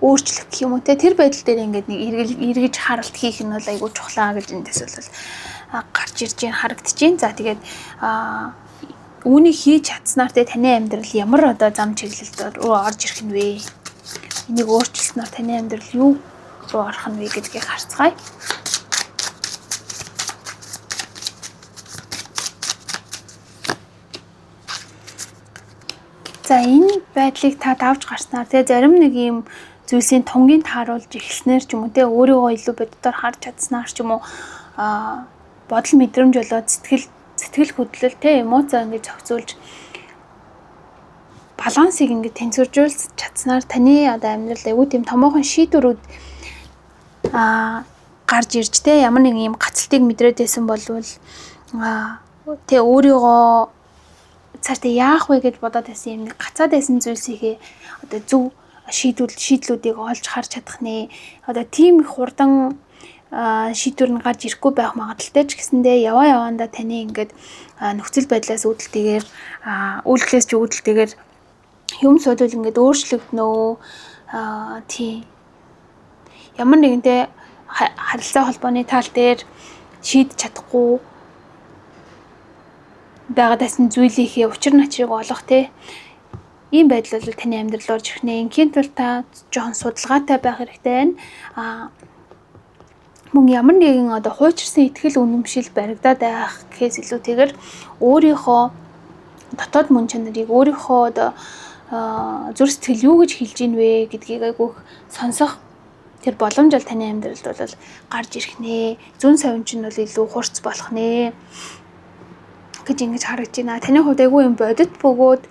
өөрчлөх гэх юм уу те тэр байдал дээр ингээд нэг эргэж харалт хийх нь бол айгүй чухлаа гэж эндээс бол гарч ирж байна харагдаж байна. За тэгээд үүнийг хийж чадсанаар те таны амьдрал ямар одоо зам чиглэлд рүү орж ирэх нь вэ? Энийг өөрчилснөөр таны амьдрал юу руу орох нь вэ гэдгийг харцгаая. За энэ байдлыг та давж гарснаар те зарим нэг юм зүйлсийн тунгийн тааруулж эхэлснээр ч юм уу те өөрийгөө илүү боддоор харж чадсанаар ч юм уу бодол мэдрэмж болоод сэтгэл хөдлөл те эмоцоо ингэж зохицуулж балансыг ингэж тэнцвэржүүлж чадсанаар таны одоо амьдрал айгүй тийм томоохон шийдвэрүүд гарч ирж те ямар нэгэн юм гацалтыг мэдрээд байсан болвол те өөрийгөө цаашдаа яах вэ гэж бодоод байсан юм нэг гацаад байсан зүйлсийнхээ одоо зөв шийдлүүдийг олж харж чадах нэ. Одоо тийм их хурдан шийдвэр нь гарч ирэхгүй байх магадлалтай ч гэсэндээ яваа яваандаа таны ингээд нөхцөл байдлаас үүдэлтэйгээр үйлдэлээс ч үүдэлтэйгээр юм содвол ингээд өөрчлөгдөнө. Тийм. Ямар нэгэнтэй харилцаа холбооны тал дээр шийдэж чадахгүй байгаад байсан зүйлийнхээ учир начрыг олох те ийм байдал бол таны амьдрал орж ирэх нэ. Ингийн тулд та жоохон судалгаатай байх хэрэгтэй байна. Мөн ямар нэгэн одоо хуучирсан итгэл үнэмшил баригдаад байх гэхээс илүүтэйгээр өөрийнхөө дотоод мөн чанарыг өөрийнхөө одоо зүрх сэтгэл юу гэж хэлж ийн вэ гэдгийг айгүйх сонсох тэр боломж бол таны амьдралд бол гарч ирэх нэ. Зүүн совин чинь бол илүү хурц болох нэ гэж ингэж харагдаж байна. Таны хувьд айгүй юм бодит бөгөөд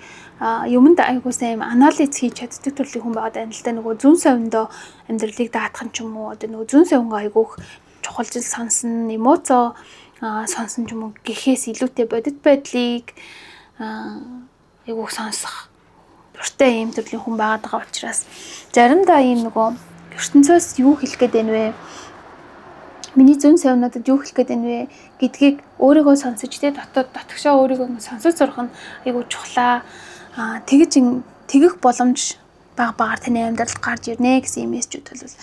юмд айгүй сайн юм анализ хийж чаддаг төрлийн хүн байгаа даа л да. Нөгөө зүүн совиндоо амьдралыг даатах нь ч юм уу одоо нөгөө зүүн совингоо айгүйх чухалжил сонсон, эмоцоо сонсон ч юм уу гэхээс илүүтэй бодит байдлыг айгүйх сонсох дуртай юм төрлийн хүн байгаад байгаа учраас заримдаа ийм нөгөө ертөнцөөс юу хэлэх гээд байна вэ? Миний зүүн совин надад юу хэлэх гээд байна вэ гэдгийг өөрийгөө сонсож тэ дотоод дотгошоо өөрийгөө сонсож сурах нь айгүй чухлаа. Тэгж тэгэх боломж баг багаар таны амьдралд гарч ирнэ гэсэн юм мессежүүд бол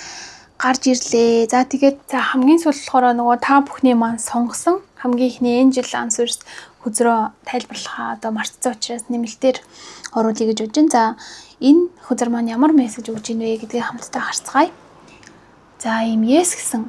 гарч ирлээ. За тэгээд за хамгийн сүүл болохоор нөгөө та бүхний маань сонгосон хамгийн ихний энэ жил Answers хөзрөө тайлбарлахаа одоо мартсан учраас нэмэлтээр оруулъя гэж бодож байна. За энэ хөзөр маань ямар мессеж өгч ийн вэ гэдгийг хамтдаа харцгаая. За ийм yes гэсэн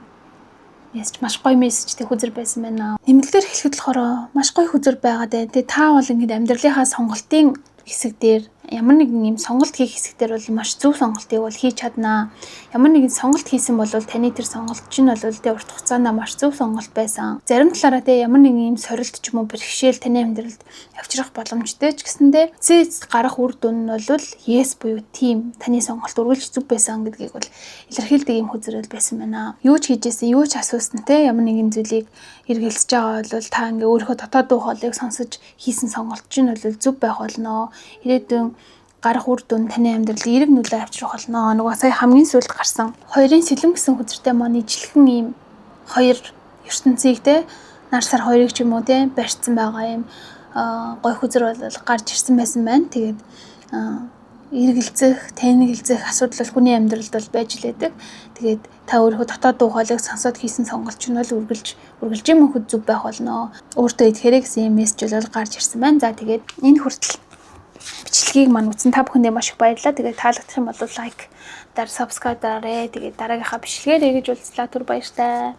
мессеж маш гоё мессежтэй хөзөр байсан байна. Нэмэлтээр хэлэхэд болохоор маш гоё хөзөр байгаад байна. Тэгээ та бол ингээд амьдралынхаа сонголтын хэсэг дээр ямар нэгэн юм сонголт хийх хэсэг дээр бол маш зөв сонголтыг бол хийж чаднаа. Ямар нэгэн сонголт хийсэн бол таны тэр сонголт чинь бол тэ урт хугацаанд маш зөв сонголт байсан. Зарим талаараа тэ ямар нэгэн юм сорилт ч юм уу бэрхшээл таны амьдралд авчрах боломжтой ч гэсэндээ эцэс гарах үр дүн нь бол yes буюу тийм таны сонголт үргэлж зөв байсан гэдгийг бол илэрхийлдэг юм хөзрөл байсан байна. Юу ч хийжсэн, юу ч асуусан те ямар нэгэн зүйлийг эргэлзэж байгаа бол та ингээ өөрийнхөө дотоод дуу хоолойг сонсож хийсэн сонголт чинь бол зөв байх болно. Ирээдүйн гарах үр дүн таны амьдралд эерэг нөлөө авчрах болно. Нөгөө сая хамгийн сүүлд гарсан хоёрын сэлэм гэсэн хөзөртэй маань ижилхэн ийм хоёр ертөнцийг те Нар сар хоёрыг ч юм уу те барьцсан байгаа юм гой хөзөр бол гарч ирсэн байсан байна. Тэгээд эргэлзэх, тэнэгэлзэх асуудал бол хүний амьдралд бол байж л байдаг. Тэгээд та өөрийнхөө дотоод дуу хоолойг сонсоод хийсэн сонголт нь бол үргэлжийн мөнхөд зөв байх болно. Өөртөө итгээрэй гэсэн юм мессеж бол гарч ирсэн байна. За, тэгээд энэ хүртэл бичлэгийг маань үзсэн та бүхэндээ маш их баярлалаа. Тэгээд таалагдах юм бол like дар, subscribe дараарай. Тэгээд дараагийнхаа бичлэгээр эргэж уулзлаа. Түр баяртай.